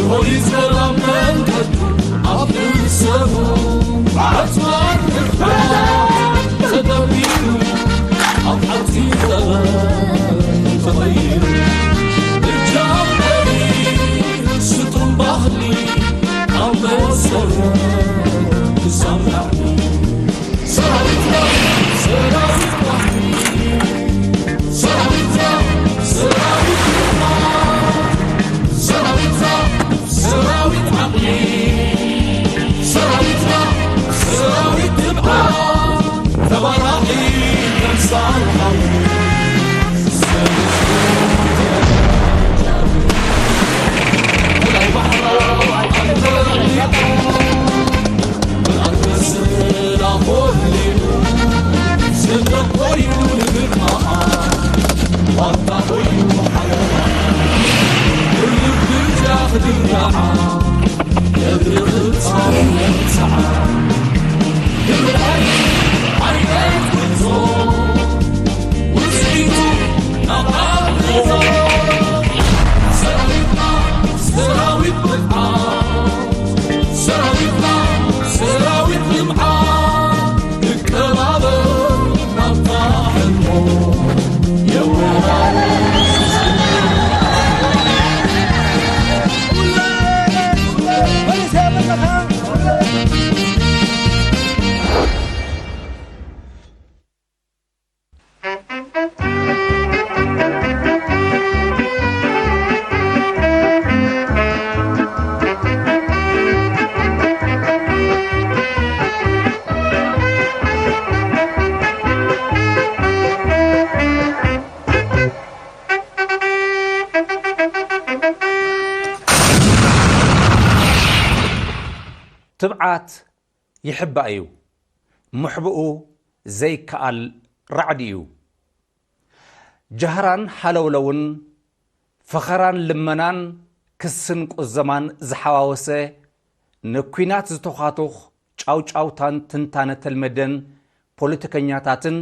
ሆይ ሰላም መንገዱ ኣብ ሰሙ ኣጽዋር ተደሚሩ ኣብ ሓንቲ ጸበል ተቐይሩ። እጃም ስጡም ባህሊ ካብ መሰረት ክሳብ ላዕሊ። ሰራዊትና ሰራዊት ባህሊ፣ ሰራዊትና ሰራዊት ልምዓት፣ ሰራዊትና ሰራዊት ዓቕሊ፣ ሰራዊትና ሰራዊት ትብዓት፣ ተባራኺ ተምሳል ሓዊ። ሰራዊት ብርሃን፣ ሰራዊትና፣ ሰራዊት ልምዓት፣ ንቀባበል ናብታ ሕልሞ የወዳድር። ትብዓት ይሕባእ እዩ፣ ምሕብኡ ዘይከኣል ራዕዲ እዩ። ጃህራን ሃለውለውን፣ ፈኸራን ልመናን፣ ክስን ቁዘማን ዝሓዋወሰ፣ ንኲናት ዝተዃቱኽ ጫውጫውታን ትንታነ ተልመደን ፖለቲከኛታትን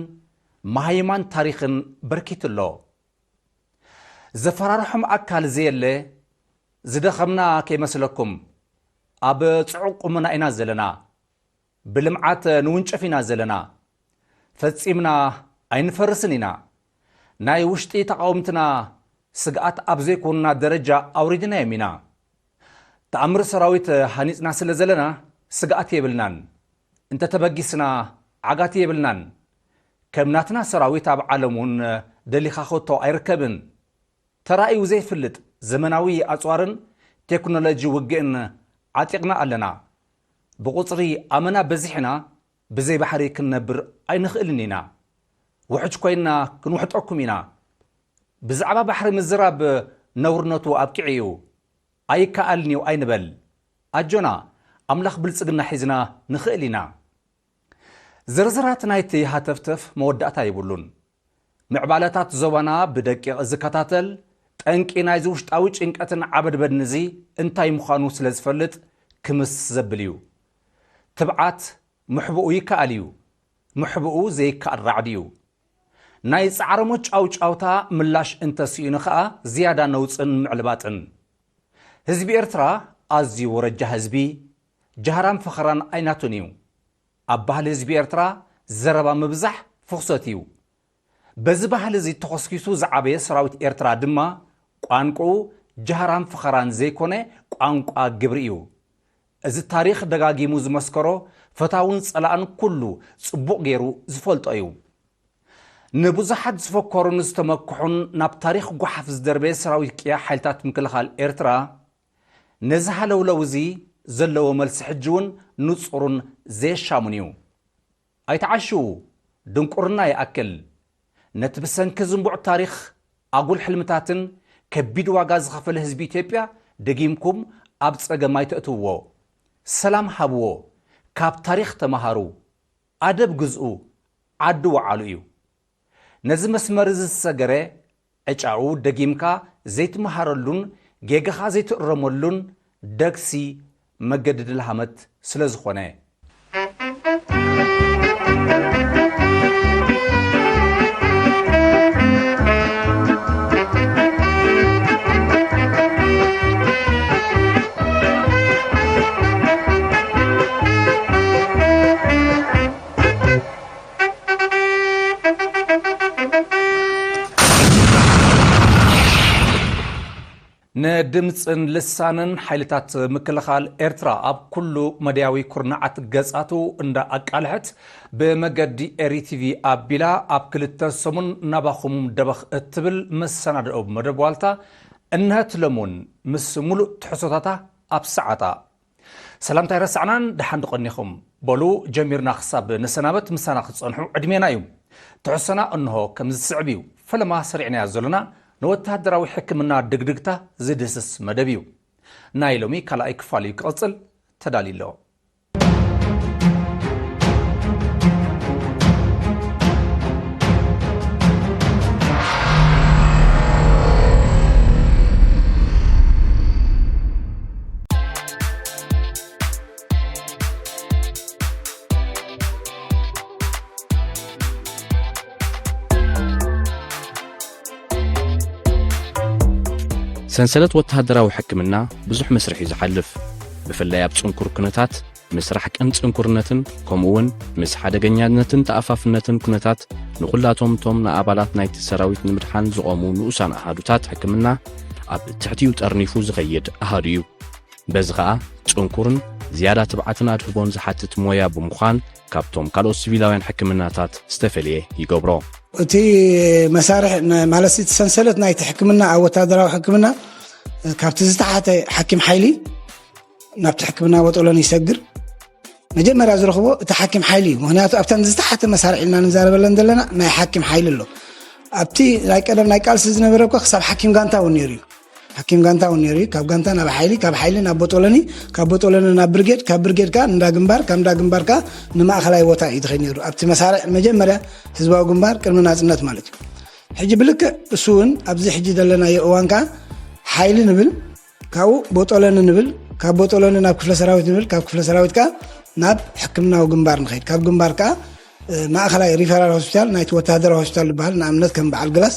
መሃይማን ታሪኽን በርኪቱ ኣሎ። ዘፈራርሖም ኣካል ዘየለ፣ ዝደኸምና ከይመስለኩም፣ ኣብ ጽዑቕ ቁመና ኢና ዘለና። ብልምዓት ንውንጨፍ ኢና ዘለና። ፈጺምና ኣይንፈርስን ኢና። ናይ ውሽጢ ተቓወምትና ስግኣት ኣብ ዘይኮኑና ደረጃ ኣውሪድናዮም ኢና። ተኣምር ሰራዊት ሃኒጽና ስለ ዘለና ስግኣት የብልናን። እንተተበጊስና ዓጋቲ የብልናን። ከም ናትና ሰራዊት ኣብ ዓለም እውን ደሊኻ ኸቶ ኣይርከብን። ተራእዩ ዘይፍልጥ ዘመናዊ ኣጽዋርን ቴክኖሎጂ ውግእን ዓጢቕና ኣለና። ብቑጽሪ ኣመና በዚሕና ብዘይ ባሕሪ ክንነብር ኣይንኽእልን ኢና። ውሕጅ ኮይንና ክንውሕጠኩም ኢና። ብዛዕባ ባሕሪ ምዝራብ ነውርነቱ ኣብቂዑ እዩ። ኣይከኣልን እዩ ኣይንበል። ኣጆና፣ ኣምላኽ ብልጽግና ሒዝና ንኽእል ኢና። ዝርዝራት ናይቲ ሃተፍተፍ መወዳእታ የብሉን። ምዕባለታት ዞባና ብደቂቕ ዝከታተል፣ ጠንቂ ናይዚ ውሽጣዊ ጭንቀትን ዓበድበድን እዚ እንታይ ምዃኑ ስለ ዝፈልጥ ክምስ ዘብል እዩ። ትብዓት ምሕብኡ ይከኣል እዩ። ምሕብኡ ዘይከኣል ራዕዲ እዩ። ናይ ጻዕረሞት ጫውጫውታ ምላሽ እንተስኢኑ ኸኣ ዝያዳ ነውጽን ምዕልባጥን። ህዝቢ ኤርትራ ኣዝዩ ወረጃ ህዝቢ፣ ጃህራን ፈኸራን ኣይናቱን እዩ። ኣብ ባህሊ ህዝቢ ኤርትራ ዘረባ ምብዛሕ ፍኹሰት እዩ። በዚ ባህሊ እዚ ተኾስኪሱ ዝዓበየ ሰራዊት ኤርትራ ድማ ቋንቋኡ ጃህራን ፈኸራን ዘይኮነ ቋንቋ ግብሪ እዩ። እዚ ታሪኽ ደጋጊሙ ዝመስከሮ ፈታውን ጸላእን ኩሉ ጽቡቕ ገይሩ ዝፈልጦ እዩ። ንብዙሓት ዝፈከሩን ዝተመክሑን ናብ ታሪኽ ጓሓፍ ዝደርበየ ሰራዊት ቅያ ሓይልታት ምክልኻል ኤርትራ፣ ነዚ ሃለውለው እዚ ዘለዎ መልሲ ሕጂ እውን ንጹርን ዘየሻሙን እዩ። ኣይትዓሽዉ፣ ድንቁርና ይኣክል። ነቲ ብሰንኪ ዝንቡዕ ታሪኽ፣ ኣጉል ሕልምታትን ከቢድ ዋጋ ዝኸፈለ ህዝቢ ኢትዮጵያ ደጊምኩም ኣብ ጸገም ኣይተእትውዎ። ሰላም ሃብዎ፣ ካብ ታሪኽ ተመሃሩ፣ ኣደብ ግዝኡ፣ ዓዲ ወዓሉ እዩ። ነዚ መስመር እዚ ዝሰገረ ዕጫኡ ደጊምካ ዘይትመሃረሉን ጌጋኻ ዘይትእረመሉን ደግሲ መገዲ ድልሃመት ስለ ዝኾነ። ንድምፅን ልሳንን ሓይልታት ምክልኻል ኤርትራ ኣብ ኩሉ መድያዊ ኩርናዓት ገጻቱ እንዳ ኣቃልሐት ብመገዲ ኤሪ ቲቪ ኣቢላ ኣብ ክልተ ሰሙን ናባኹም ደበኽ እትብል መሰናድኦ መደብ ዋልታ እነሀት ሎምውን ምስ ሙሉእ ትሕዝቶታታ ኣብ ሰዓታ። ሰላምታ ኣይረሳዕናን፣ ደሓን ድቐኒኹም። በሉ ጀሚርና ክሳብ ንሰናበት ምሳና ክትጸንሑ ዕድሜና እዩ። ትሕዝቶና እንሆ ከም ዝስዕብ እዩ። ፈለማ ሰሪዕናያ ዘሎና ንወተሃደራዊ ሕክምና ድግድግታ ዝድህስስ መደብ እዩ። ናይ ሎሚ ካልኣይ ክፋል እዩ ክቕጽል ተዳልዩ ኣሎ። ሰንሰለት ወተሃደራዊ ሕክምና ብዙሕ መስርሕ እዩ ዝሓልፍ። ብፍላይ ኣብ ጽንኩር ኩነታት፣ ምስ ራሕቅን ጽንኩርነትን፣ ከምኡ እውን ምስ ሓደገኛነትን ተኣፋፍነትን ኩነታት፣ ንኹላቶም እቶም ንኣባላት ናይቲ ሰራዊት ንምድሓን ዝቖሙ ንኡሳን ኣሃዱታት ሕክምና ኣብ ትሕቲኡ ጠርኒፉ ዝኸይድ ኣሃዱ እዩ። በዚ ኸኣ ጽንኩርን ዝያዳ ትብዓትን ኣድህቦን ዝሓትት ሞያ ብምዃን፣ ካብቶም ካልኦት ሲቪላውያን ሕክምናታት ዝተፈልየ ይገብሮ። እቲ መሳርሒ፣ ን-፣ ማለት እቲ ሰንሰለት ናይቲ ሕክምና ኣብ ወታደራዊ ሕክምና ካብቲ ዝተሓተ ሓኪም ሓይሊ ናብቲ ሕክምና ቦጦሎኒ ይሰግር። መጀመርያ ዝረኽቦ እቲ ሓኪም ሓይሊ እዩ። ምኽንያቱ ኣብተን ዝተሓተ መሳርሒ ኢልና ንዛረበለን ዘለና ናይ ሓኪም ሓይሊ ኣሎ። ኣብቲ ናይ ቀደም ናይ ቃልሲ ዝነበረ እኮ ክሳብ ሓኪም ጋንታ እውን ነይሩ እዩ። ሓኪም ጋንታ እውን ነይሩ እዩ። ካብ ጋንታ ናብ ሓይሊ፣ ካብ ሓይሊ ናብ ቦጦሎኒ፣ ካብ ቦጦሎኒ ናብ ብርጌድ፣ ካብ ብርጌድ ከኣ እንዳ ግንባር፣ ካብ እንዳ ግንባር ከኣ ንማእኸላይ ቦታ እዩ ዝኸይድ ነይሩ። ኣብቲ መሳርሒ መጀመርያ ህዝባዊ ግንባር ቅድሚ ናጽነት ማለት እዩ። ሕጂ ብልክዕ እሱ እውን ኣብዚ ሕጂ ዘለናዮ እዋን ከኣ ሓይሊ ንብል፣ ካብኡ ቦጦሎኒ ንብል፣ ካብ ቦጦሎኒ ናብ ክፍለ ሰራዊት ንብል፣ ካብ ክፍለ ሰራዊት ከኣ ናብ ሕክምናዊ ግንባር ንኸይድ። ካብ ግንባር ከኣ፣ እ፣ ማእኸላይ ሪፈራል ሆስፒታል ናይቲ ወተሃደራዊ ሆስፒታል ዝበሃል ንኣብነት ከም በዓል ግላስ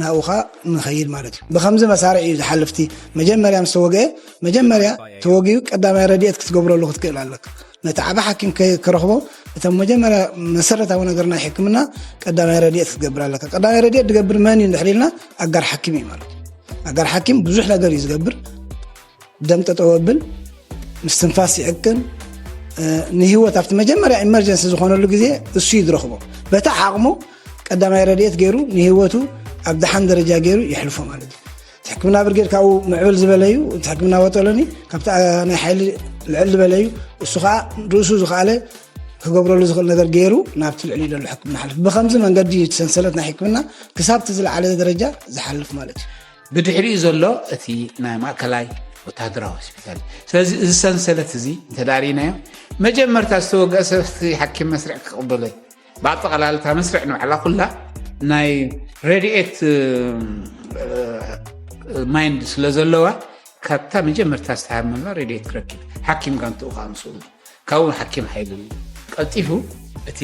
ናብኡ ከኣ ንኸይድ ማለት እዩ። ብኸምዚ መሳርዕ እዩ ዝሓልፍ። እቲ መጀመርያ ምስ ተወግአ፣ መጀመርያ ተወጊኡ ቀዳማይ ረድኤት ክትገብረሉ ክትክእል ኣለካ። ነቲ ዓቢ ሓኪም ከ-፣ ክረኽቦ እቶም መጀመርያ መሰረታዊ ነገር ናይ ሕክምና ቀዳማይ ረድኤት ክትገብር ኣለካ። ቀዳማይ ረድኤት ዝገብር መን እዩ እንድሕር ኢልና ኣጋር ሓኪም እዩ ማለት እዩ። ኣጋር ሓኪም ብዙሕ ነገር እዩ ዝገብር። ደም ጠጠው የብል፣ ምስትንፋስ ይዕቅን፣ እ፣ ንህይወት ኣብቲ መጀመርያ ኢመርጀንሲ ዝኾነሉ ግዜ እሱ እዩ ዝረኽቦ። በታ ዓቕሙ ቀዳማይ ረድኤት ገይሩ ንህይወቱ ኣብ ደሓን ደረጃ ገይሩ የሕልፎ ማለት እዩ። እቲ ሕክምና ብርጌድ ካብኡ ምዕብል ዝበለ እዩ። እቲ ሕክምና ቦጦሎኒ ካብቲ፣ አ፣ ናይ ሓይሊ ልዕል ዝበለ እዩ። እሱ ኸዓ ርእሱ ዝኸኣለ ክገብረሉ ዝኽእል ነገር ገይሩ ናብቲ ልዕሊ ዘሎ ሕክምና ሓልፍ። ብኸምዚ መንገዲ እዩ እቲ ሰንሰለት ናይ ሕክምና ክሳብ እቲ ዝለዓለ ደረጃ ዝሓልፍ ማለት እዩ። ብድሕሪኡ ዘሎ እቲ ናይ ማእከላይ ወተሃደራዊ ሆስፒታል እዩ። ስለዚ እዚ ሰንሰለት እዚ እንተ ደኣ ርኢናዮ፣ መጀመርታ ዝተወግአ ሰብ እቲ ሓኪም መስርዕ ክቕበሎ እዩ። ብኣጠቓላሊ እታ መስርዕ ንባዕላ ኩላ ናይ ረድኤት፣ እ፣ እ፣ ማይንድ ስለ ዘለዋ፣ ካብታ መጀመርታ ዝተሃመላ ረድኤት ክረክብ፣ ሓኪም ጋንትኡ ከኣ ምስኡ፣ ካብኡ ሓኪም ሓይሊ ቀልጢፉ እቲ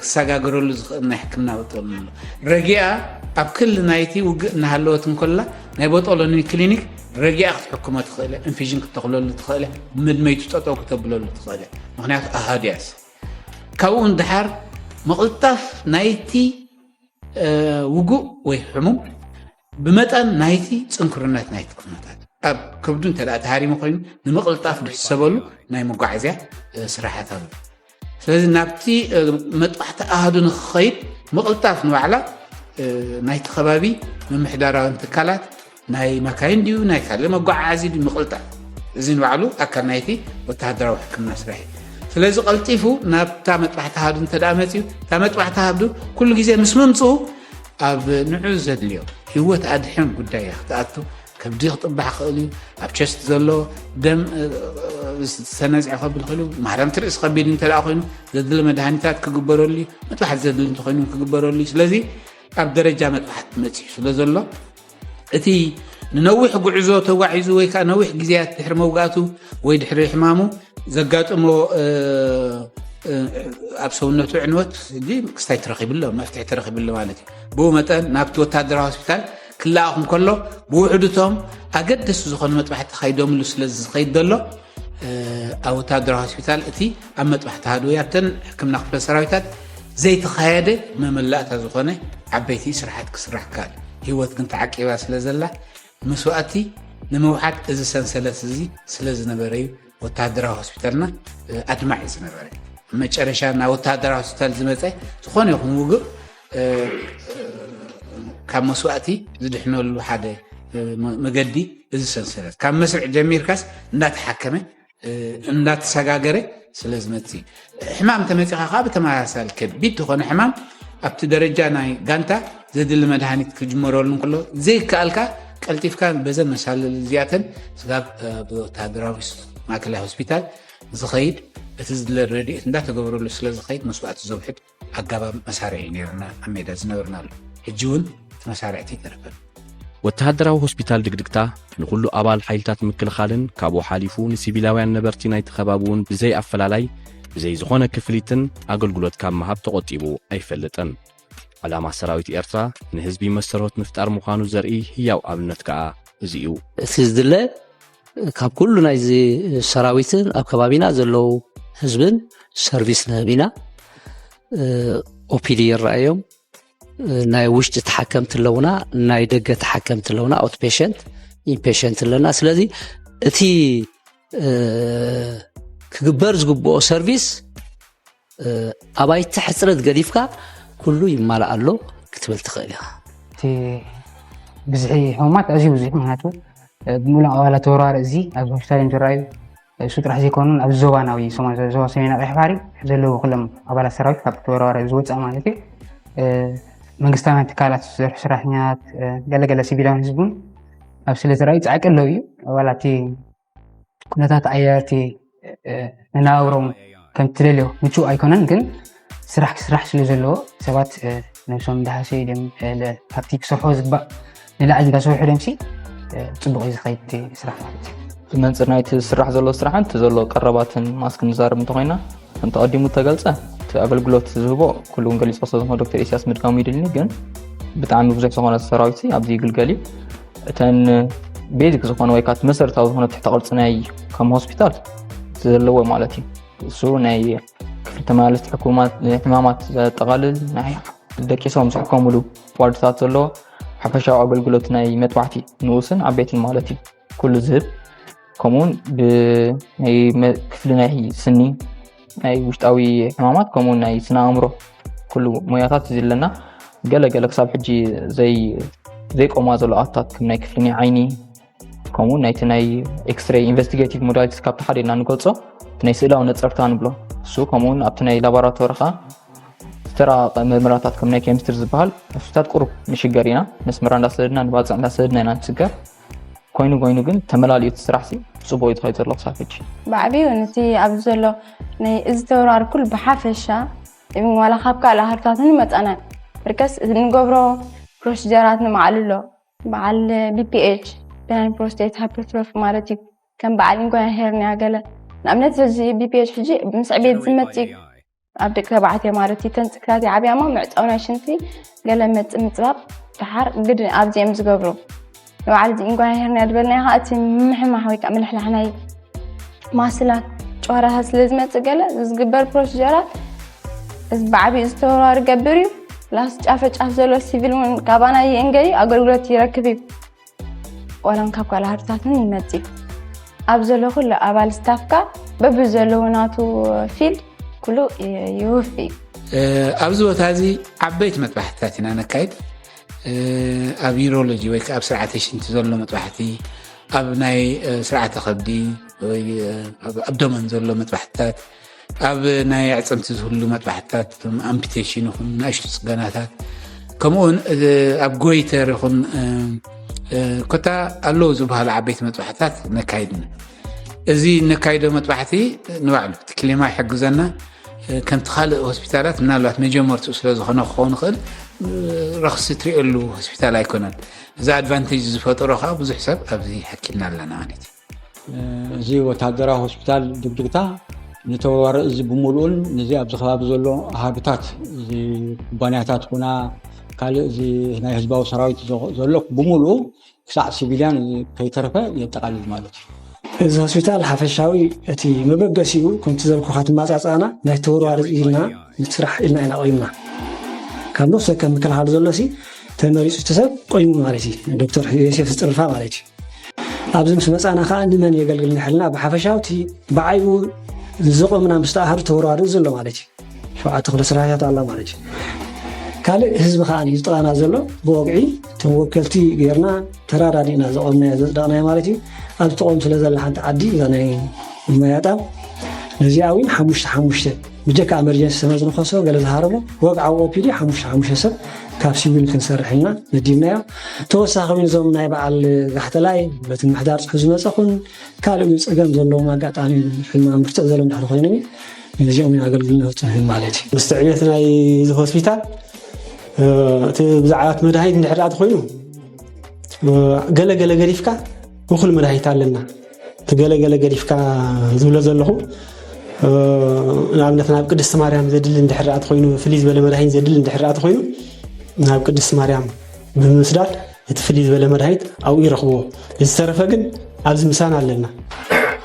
ክሰጋገረሉ ዝኽእል ናይ ሕክምና ቦጦሎኒ ኣሎ። ረጊኣ ኣብ ክሊ ናይቲ ውግእ እናሃለወት እንከላ ናይ ቦጦሎኒ ክሊኒክ ረጊኣ ክትሕክሞ ትኽእል እያ፣ ኢንፊዥን ክትተኽለሉ ትኽእል እያ፣ መድመይቱ ጠጠው ክተብለሉ ትኽእል እያ። ምኽንያቱ ኣሃዱ እያስ። ካብኡ ንደሓር ምቕልጣፍ ናይቲ፣ እ፣ ውጉእ ወይ ሕሙም ብመጠን ናይቲ ጽንኩርነት ናይቲ ኩነታት፣ ኣብ ከብዱ እንተ ደኣ ተሃሪሙ ኮይኑ ንምቕልጣፍ ዝሕሰበሉ ናይ መጓዓዝያ፣ እ፣ ስራሓት ኣሎ። ስለዚ ናብቲ፣ እ፣ መጥባሕቲ ኣሃዱ ንኽኸይድ ምቕልጣፍ ንባዕላ፣ እ፣ ናይቲ ከባቢ ምምሕዳራዊ ትካላት ናይ መካይን ድዩ ናይ ካልእ መጓዓዓዚ ድዩ ምቕልጣፍ፣ እዚ ንባዕሉ ኣካል ናይቲ ወተሃደራዊ ሕክምና ስራሕ እዩ። ስለዚ ቀልጢፉ ናብታ መጥባሕቲ ኣሃዱ እንተ ደኣ መጺኡ፣ እታ መጥባሕቲ ኣሃዱ ኩሉ ግዜ ምስ ምምጽኡ ኣብ ንዑ ዘድልዮ ህይወት ኣድሕን ጉዳይ እያ ክትኣቱ። ከብዲ ክጥባሕ ክእል እዩ። ኣብ ቸስት ዘሎ ደም፣ እ፣ ዝተነዝዐ ከብል ይኽእል እዩ። ማህረምቲ ርእሲ ከቢድ እንተ ደኣ ኮይኑ ዘድሊ መድሃኒታት ክግበረሉ እዩ። መጥባሕቲ ዘድሊ እንተኾይኑ ክግበረሉ እዩ። ስለዚ ኣብ ደረጃ መጥባሕቲ መጺኡ ስለ ዘሎ እቲ ንነዊሕ ጉዕዞ ተጓዒዙ ወይ ከኣ ነዊሕ ግዜያት ድሕሪ መውጋእቱ ወይ ድሕሪ ሕማሙ ዘጋጥሞ፣ እ፣ እ፣ ኣብ ሰውነቱ ዕንወት ሕጂ ክስታይ ተረኺብሎ፣ መፍትሒ ተረኺብሎ ማለት እዩ። ብኡ መጠን ናብቲ ወታደራዊ ሆስፒታል ክለኣኽ እንከሎ ብውሕዱ እቶም ኣገደስቲ ዝኾኑ መጥባሕቲ ተኻይዶምሉ ስለ ዝኸይድ ዘሎ፣ እ፣ ኣብ ወታደራዊ ሆስፒታል እቲ ኣብ መጥባሕቲ ኣሃዱ ወይ ኣብተን ሕክምና ክፍለ ሰራዊታት ዘይተኻየደ መመላእታ ዝኾነ ዓበይቲ ስራሓት ክስራሕ ከኣል። ህይወት ግን ተዓቂባ ስለ ዘላ መስዋእቲ ንምውሓድ እዚ ሰንሰለት እዚ ስለ ዝነበረ እዩ ወተሃደራዊ ሆስፒታልና ኣድማዒ ዝነበረ። መጨረሻ ናብ ወተሃደራዊ ሆስፒታል ዝመፀ ዝኾነ ይኹን ውግእ ካብ መስዋእቲ ዝድሕነሉ ሓደ መገዲ እዚ ሰንሰለት ካብ መስርዕ ጀሚርካስ እንዳተሓከመ እንዳተሰጋገረ ስለ ዝመፅእ። ሕማም ተመፂኻ ከዓ ብተመሳሳሊ ከቢድ ዝኾነ ሕማም ኣብቲ ደረጃ ናይ ጋንታ ዘድሊ መድሃኒት ክጅመረሉ እንከሎ ዘይከኣልካ ቀልጢፍካ በዘን መሳለል እዚኣተን ስጋብ ወተሃደራዊ ማእከላይ ሆስፒታል ዝኸይድ እቲ ዝድለ ረድኤት እንዳተገበረሉ ስለ ዝኸይድ መስዋእቲ ዘውሕድ ኣጋባብ መሳርዒ ነይርና ኣብ ሜዳ ዝነበርናሉ። ሕጂ እውን እቲ መሳርዕቲ ኣይተረፈን። ወተሃደራዊ ሆስፒታል ድግድግታ ንኹሉ ኣባል ሓይልታት ምክልኻልን ካብኡ ሓሊፉ ንሲቪላውያን ነበርቲ ናይቲ ከባቢ እውን ብዘይ ኣፈላላይ ብዘይ ዝኾነ ክፍሊትን ኣገልግሎት ካብ ምሃብ ተቖጢቡ ኣይፈልጥን። ዕላማ ሰራዊት ኤርትራ ንህዝቢ መሰረዎት ምፍጣር ምዃኑ ዘርኢ ህያው ኣብነት ከኣ እዚ እዩ። እቲ ዝድለ ካብ ኩሉ ናይዚ ሰራዊትን ኣብ ከባቢና ዘለዉ ህዝብን ሰርቪስ ንህብ ኢና። ኦፒዲ ይረኣዮም። ናይ ውሽጢ ተሓከምቲ ኣለውና፣ ናይ ደገ ተሓከምቲ ኣለውና፣ ኣውት ፔሸንት ኢንፔሸንት ኣለና። ስለዚ እቲ ክግበር ዝግብኦ ሰርቪስ ኣባይቲ ሕፅረት ገዲፍካ ኩሉ ይማላእ ኣሎ ክትብል ትኽእል ኢኻ። እቲ ብዝሒ ሕሙማት ኣዝዩ ብዙሕ፣ ምክንያቱ ብምሉእ ኣባላት ተወርዋሪ እዚ ኣብዚ ሆስፒታል እዮም ዝረኣዩ። እሱ ጥራሕ ዘይኮኑን ኣብዚ ዞባ ናዊ ዞባ ሰሜን ቀይሕ ባሕሪ ዘለዉ ኩሎም ኣባላት ሰራዊት ካብ ተወርዋሪ ዝወፅእ ማለት እዩ። መንግስታውያን ትካላት ዝሰርሑ ሰራሕተኛታት፣ ገለገለ ሲቪላውን ህዝቡን ኣብ ስለ ዝረኣዩ ፃዕቂ ኣለዉ እዩ። ዋላ እቲ ኩነታት ኣየር እቲ መነባብሮም ከም ትደልዮ ምቹእ ኣይኮነን፣ ግን ስራሕ ክስራሕ ስለ ዘለዎ ሰባት ነብሶም እንዳሃሰዩ ድም ካብቲ ክሰርሖ ዝግባእ ንላዕሊ እንዳሰርሑ ደምሲ ፅቡቅ እዩ ዝኸይድ እቲ ስራሕ ማለት እዩ። ብመንፅር ናይቲ ዝስራሕ ዘሎ ስራሕን እቲ ዘሎ ቀረባትን ማስክ ንዛረብ እንተኮይና፣ ከም ተቐዲሙ ተገልፀ እቲ ኣገልግሎት ዝህቦ ኩሉ እውን ገሊፆ ስለ ዝኾነ ዶክተር ኢሳያስ ምድጋሙ ይድልኒ፣ ግን ብጣዕሚ ብዙሕ ዝኾነ ሰራዊት ኣብዚ ይግልገል እዩ። እተን ቤዚክ ዝኾነ ወይ ከዓ መሰረታዊ ዝኾነ ትሕተ ቅርፂ ናይ ከም ሆስፒታል ዘለዎ ማለት እዩ። እሱ ናይ ክፍሊ ተመላለስቲ ሕማማት ዘጠቓልል፣ ናይ ደቂሶም ዝሕከሙሉ ዋርድታት ዘለዎ፣ ሓፈሻዊ ኣገልግሎት ናይ መጥባሕቲ ንኡስን ዓበይትን ማለት እዩ ኩሉ ዝህብ። ከምኡውን ብናይ ክፍሊ ናይ ስኒ፣ ናይ ውሽጣዊ ሕማማት ከምኡውን ናይ ስነ ኣእምሮ ኩሉ ሞያታት እዚ ኣለና። ገለ ገለ ክሳብ ሕጂ ዘይቆማ ዘሎ ኣታት ከም ናይ ክፍሊ ናይ ዓይኒ ከምኡ ናይቲ ናይ ኤክስሬይ ኢንቨስቲጌቲቭ ሞዳሊቲስ ካብቲ ሓደ ኢና ንገልጾ፣ እቲ ናይ ስእላዊ ነጸርታ ንብሎ እሱ፣ ከምኡውን ኣብቲ ናይ ላቦራቶሪ ኸኣ ዝተራቐቐ ምርመራታት ከም ናይ ኬሚስትሪ ዝበሃል ኣብታት ቁሩብ ንሽገር ኢና። ነስመራ እንዳሰደድና ንባጽዕ እንዳሰደድና ኢና ንስገር። ኮይኑ ኮይኑ ግን ተመላሊኡ እቲ ስራሕ ሲ ጽቡቕ እዩ ዝኸይድ ዘሎ ክሳብ ሕጂ። ብዓቢኡ ነቲ ኣብዚ ዘሎ ናይ እዚ ተወራር ኩሉ ብሓፈሻ ኢብን ዋላ ካብ ካልእ ሃርታት እውን ይመጻና ብርከስ ንገብሮ ፕሮሲጀራት ንማዕሉ ኣሎ። በዓል ቢፒኤች፣ ቤናይን ፕሮስቴት ሃይፐርትሮፊ ማለት እዩ። ከም በዓል ኢንጓይና ሄርኒያ ገለ ንኣብነት እዚ ቢፒኤች ሕጂ ምስ ዕቤት ዝመጽእ እዩ። ኣብ ደቂ ተባዕትዮ ማለት እዩ። ተን ጽክታት ይዓብያ እሞ ምዕጻው ናይ ሽንቲ ገለ መጽእ ምጽባብ ደሓር ግድ ኣብዚ እዮም ዝገብሩ። ንበዓል እዚ ኢንጓይና ሄርኒያ ዝበልናዮ ከዓ እቲ ምምሕማሕ ወይ ከዓ ምልሕላሕ ናይ ማስላት ጨዋራታት ስለ ዝመጽእ ገለ ዝግበር ፕሮሲጀራት እዚ ብዓብዩ ዝተወራሪ ገብር እዩ። ላስ ጫፈ ጫፍ ዘሎ ሲቪል እውን ካባና ይእንገዩ ኣገልግሎት ይረክብ እዩ። ዋላን ካብ ካልእ ሃርታትን ይመጽእ ኣብ ዘሎ ኩሉ ኣባል ስታፍካ በብዘለዎ ናቱ ፊልድ ኩሉ ይውፍ እዩ። ኣብዚ ቦታ እዚ ዓበይቲ መጥባሕትታት ኢና ነካይድ። ኣብ ዩሮሎጂ ወይ ከዓ ኣብ ስርዓተ ሽንቲ ዘሎ መጥባሕቲ፣ ኣብ ናይ ስርዓተ ከብዲ ወይ ኣብ ኣብዶመን ዘሎ መጥባሕትታት፣ ኣብ ናይ ኣዕፅምቲ ዝህሉ መጥባሕትታት፣ ኣምፒቴሽን ይኹን ንኣሽቱ ፅገናታት፣ ከምኡውን ኣብ ጎይተር ይኹን ኮታ ኣለዉ ዝበሃሉ ዓበይቲ መጥባሕትታት ነካይድና። እዚ ነካይዶ መጥባሕቲ ንባዕሉ እቲ ክሊማ ይሕግዘና። ከምቲ ካልእ ሆስፒታላት ምናልባት መጀመርትኡ ስለ ዝኾነ ክኸውን ይኽእል፣ ረኽሲ ትሪእሉ ሆስፒታል ኣይኮነን። እዚ ኣድቫንቴጅ ዝፈጠሮ ከዓ ብዙሕ ሰብ ኣብዚ ሓኪምና ኣለና ማለት እዩ። እዚ ወታደራዊ ሆስፒታል ድግድግታ ንተወርዋሪ እዚ ብምሉኡን ነዚ ኣብዚ ከባቢ ዘሎ ሃብታት እዚ ኩባንያታት ኩና ካልእ እዚ ናይ ህዝባዊ ሰራዊት ዘሎ ብምሉኡ ክሳዕ ሲቪልያን ከይተረፈ የጠቓልል ማለት እዩ። እዚ ሆስፒታል ሓፈሻዊ እቲ መበገሲኡ ከምቲ ዘልኩኻ ትመጻጻእና ናይ ተወርዋሪ ኢልና ንስራሕ ኢልና ኢና ቆይምና። ካብ ነፍሲ ወከፍ ምክልኻል ዘሎ ሲ ተመሪፁ እቲ ሰብ ቆይሙ ማለት እዩ። ዶክተር ዮሴፍ ዝጥርፋ ማለት እዩ። ኣብዚ ምስ መፃና ከዓ ንመን የገልግል ንሕልና ብሓፈሻውቲ ብዓይኡ ዝቆምና ምስ ተኣሃዱ ተወራዱ ዘሎ ማለት እዩ። ሸውዓተ ክፍለ ስራሕታት ኣላ ማለት እዩ። ካልእ ህዝቢ ከዓ እዩ ዝጥቓና ዘሎ። ብወግዒ እቶም ወከልቲ ጌርና ተራዳዲእና ዘቆምናዮ ዘፅደቕናዮ ማለት እዩ። ኣብ ትቆም ስለ ዘላ ሓንቲ ዓዲ እዛ ናይ መያጣ ነዚኣ እውን ሓሙሽተ ሓሙሽተ ብጀካ ኤመርጀንሲ ስለ ዝንኸሶ ገለ ዝሃረሞ ወግዓዊ ኦፒዲ ሓሙሽተ ሓሙሽተ ሰብ ካብ ሲቪል ክንሰርሕ ኢልና መዲብናዮ። ተወሳኺ እውን እዞም ናይ በዓል ጋሕተላይ በቲ ምሕዳር ፅሑ ዝመፀኹን ካልእ እውን ፀገም ዘለዎም ኣጋጣሚ ሕልማ ምርትዕ ዘለዎም ድሕሪ ኮይኖም ነዚኦም ኣገልግሎት ንህብ ማለት እዩ። ምስቲ ዕብየት ናይ እዚ ሆስፒታል እቲ ብዛዕባ እቲ መድሃኒት እንድሕር ዳኣ ተኮይኑ ገለ ገለ ገዲፍካ እኩል መድሃኒት ኣለና። እቲ ገለ ገለ ገዲፍካ ዝብሎ ዘለኹ ንኣብነት ናብ ቅድስቲ ማርያም ዘድሊ እንድሕር ዳኣ ተኮይኑ ፍልይ ዝበለ መድሃኒት ዘድሊ እንድሕር ዳኣ ተኮይኑ ናብ ቅድስቲ ማርያም ብምስዳድ እቲ ፍልይ ዝበለ መድሃኒት ኣብኡ ይረኽብዎ። ዝተረፈ ግን ኣብዚ ምሳና ኣለና።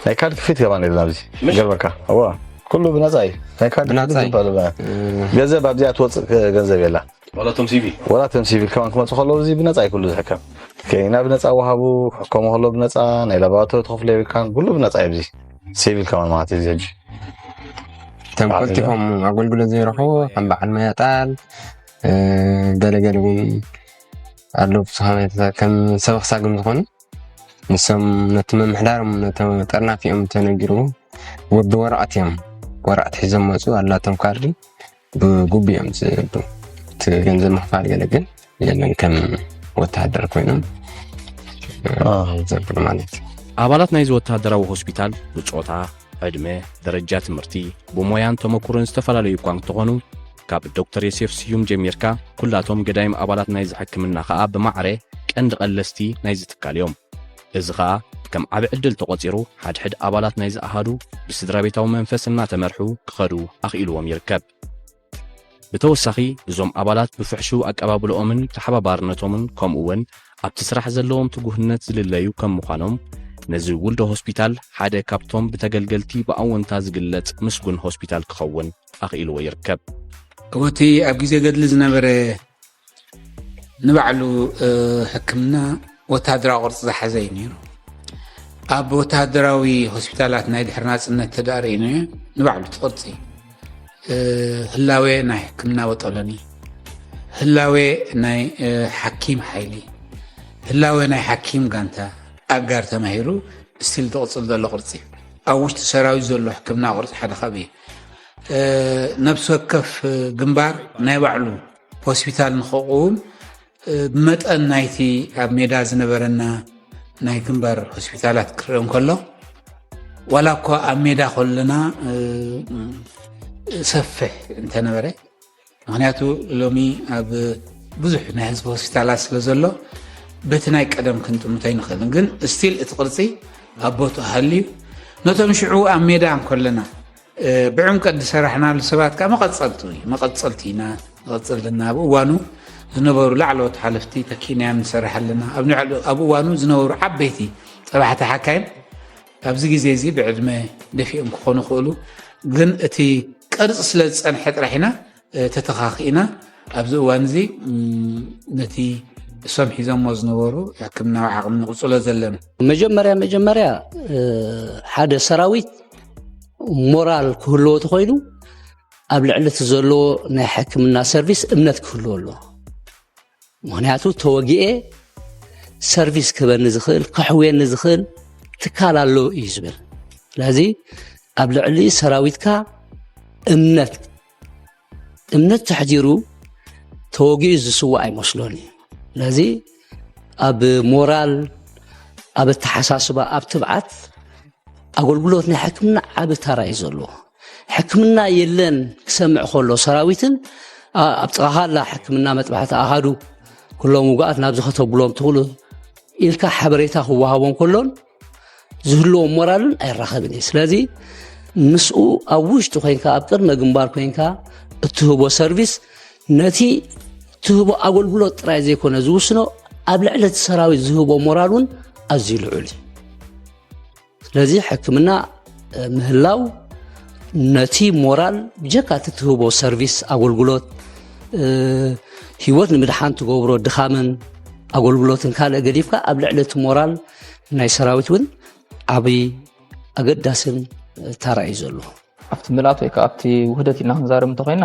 ናይ ካርድ ክፍሊት ገባን የለን ኣብዚ ገርበካ እዋ ኩሉ ብነፃ እዩ። ናይ ካርድ ብነፃ ክፍሊት እዩ። ዝበሃል ገንዘብ ኣብዚኣ ትወፅእ ገንዘብ የላ። ዋላቶም ሲቪል ዋላቶም ሲቪል ከማን ክመፁ ከለዉ እዚ ብነፃ እዩ ኩሉ ዝሕከም። ኬና ብነፃ ወሃቡ ክሕከሙ ከለዉ ብነፃ ናይ ላቦራቶሪ ትኸፍሎ የብልካን ኩሉ ብነፃ እዩ ኣብዚ ሲቪል ከማን ማለት እዩ እዚ ሕጂ እቶም ቀልጢፎም ኣገልግሎት ዘይረኽቡ ከም በዓል መያጣል ገለገለ እውን ኣለዉ ብዙሓት ከም ሰብ ክሳግም ዝኾኑ ንሶም ነቲ ምምሕዳሮም ነቶም ጠርናፊኦም ተነጊርዎም ወዲ ወረቐት እዮም ወረቐት ሒዞም መፁ ኣላቶም ካርዲ ብጉቡ እዮም ዝህቡ እቲ ገንዘብ ምኽፋል ገለ ግን የለን ከም ወተሃደር ኮይኖም ዘብሉ ማለት እዩ። ኣባላት ናይዚ ወተሃደራዊ ሆስፒታል ብጾታ፣ ዕድመ፣ ደረጃ ትምህርቲ፣ ብሞያን ተመኩሮን ዝተፈላለዩ እኳ እንተኾኑ ካብ ዶክተር ዮሴፍ ስዩም ጀሚርካ ኩላቶም ገዳይም ኣባላት ናይዚ ሕክምና ኸኣ ብማዕረ ቀንዲ ቀለስቲ ናይዚ ትካል እዮም። እዚ ኸኣ ከም ዓቢ ዕድል ተቖጺሩ ሓድሕድ ኣባላት ናይዚ ኣሃዱ ብስድራቤታዊ መንፈስ እናተመርሑ ክኸዱ ኣኽኢልዎም ይርከብ። ብተወሳኺ እዞም ኣባላት ብፍሕሹው ኣቀባብልኦምን ተሓባባርነቶምን ከምኡ እውን ኣብቲ ስራሕ ዘለዎም ትጉህነት ዝልለዩ ከም ምዃኖም ነዚ ውልዶ ሆስፒታል ሓደ ካብቶም ብተገልገልቲ ብኣወንታ ዝግለጽ ምስጉን ሆስፒታል ክኸውን ኣኽኢልዎ ይርከብ። እቲ ኣብ ግዜ ገድሊ ዝነበረ ንባዕሉ ሕክምና ወታደራዊ ቅርፂ ዝሓዘ እዩ ነይሩ። ኣብ ወታደራዊ ሆስፒታላት ናይ ድሕሪ ናፅነት ተዳርእዩ ንባዕሉ እቲ ቅርፂ ህላዌ ናይ ሕክምና ወጠሎኒ፣ ህላዌ ናይ ሓኪም ሓይሊ፣ ህላዌ ናይ ሓኪም ጋንታ ኣጋር ተማሂሩ ስቲል ዝቕፅል ዘሎ ቅርፂ እዩ። ኣብ ውሽጢ ሰራዊት ዘሎ ሕክምና ቅርፂ ሓደ ካብ እዩ። ነብሲ ወከፍ ግንባር ናይ ባዕሉ ሆስፒታል ንኸቕውም ብመጠን ናይቲ ኣብ ሜዳ ዝነበረና ናይ ግንባር ሆስፒታላት ክርአ እንከሎ ዋላ እኳ ኣብ ሜዳ ከለና ሰፍሕ እንተነበረ ምክንያቱ ሎሚ ኣብ ብዙሕ ናይ ህዝቢ ሆስፒታላት ስለ ዘሎ በቲ ናይ ቀደም ክንጥምቶ ኣይንኽእልን ግን ስቲል እቲ ቅርፂ ኣብ ቦትኡ ሃልዩ ነቶም ሽዑ ኣብ ሜዳ እንከለና ብዕምቀት ዝሰራሕናሉ ሰባት ከዓ መቐፀልቲ እዩ መቐፀልቲ ኢና ንቐፅል ዘለና ኣብ እዋኑ ዝነበሩ ላዕለዎት ሓለፍቲ ተኪእናዮም ንሰርሕ ኣለና ኣብ እዋኑ ዝነበሩ ዓበይቲ ፀባሕቲ ሓካይም ኣብዚ ግዜ እዚ ብዕድመ ደፊኦም ክኾኑ ይኽእሉ ግን እቲ ቅርፂ ስለ ዝፀንሐ ጥራሕ ኢና ተተኻኺእና ኣብዚ እዋን እዚ ነቲ እሶም ሒዞሞ ዝነበሩ ሕክምናዊ ዓቕሚ ንቕፅሎ ዘለና። መጀመርያ መጀመርያ ሓደ ሰራዊት ሞራል ክህልዎ ተኮይኑ ኣብ ልዕሊ እቲ ዘለዎ ናይ ሕክምና ሰርቪስ እምነት ክህልዎ ኣለዎ። ምክንያቱ ተወጊኤ ሰርቪስ ክህበኒ ዝኽእል ከሕውየኒ ዝኽእል ትካል ኣሎ እዩ ዝብል። ስለዚ ኣብ ልዕሊ ሰራዊትካ እምነት እምነት ተሕዲሩ ተወጊኡ ዝስዋእ ኣይመስሎን እዩ። ስለዚ ኣብ ሞራል፣ ኣብ ኣተሓሳስባ፣ ኣብ ትብዓት ኣገልግሎት ናይ ሕክምና ዓቢ ታራ እዩ ዘለዎ። ሕክምና የለን ክሰምዕ ከሎ ሰራዊትን ኣብ ጥቓኻ ኣላ ሕክምና መጥባሕቲ ኣሃዱ ኩሎም ውጉኣት ናብዚ ከተብሎም ትኽእሉ ኢልካ ሓበሬታ ክወሃቦም ከሎን ዝህልዎም ሞራልን ኣይራኸብን እዩ። ስለዚ ምስኡ ኣብ ውሽጢ ኮይንካ ኣብ ቅድመ ግንባር ኮይንካ እትህቦ ሰርቪስ ነቲ ትህቦ ኣገልግሎት ጥራይ ዘይኮነ ዝውስኖ ኣብ ልዕሊ እቲ ሰራዊት ዝህቦ ሞራል እውን ኣዝዩ ልዑል እዩ። ስለዚ ሕክምና ምህላው ነቲ ሞራል ብጀካ እቲ ትህቦ ሰርቪስ ኣገልግሎት ህይወት ንምድሓን ትገብሮ ድኻምን ኣገልግሎትን ካልእ ገዲፍካ ኣብ ልዕሊ እቲ ሞራል ናይ ሰራዊት እውን ዓብይ ኣገዳስን ታራ እዩ ዘሎ። ኣብቲ ምልኣት ወይ ከዓ ኣብቲ ውህደት ኢልና ክንዛረብ እንተኮይና፣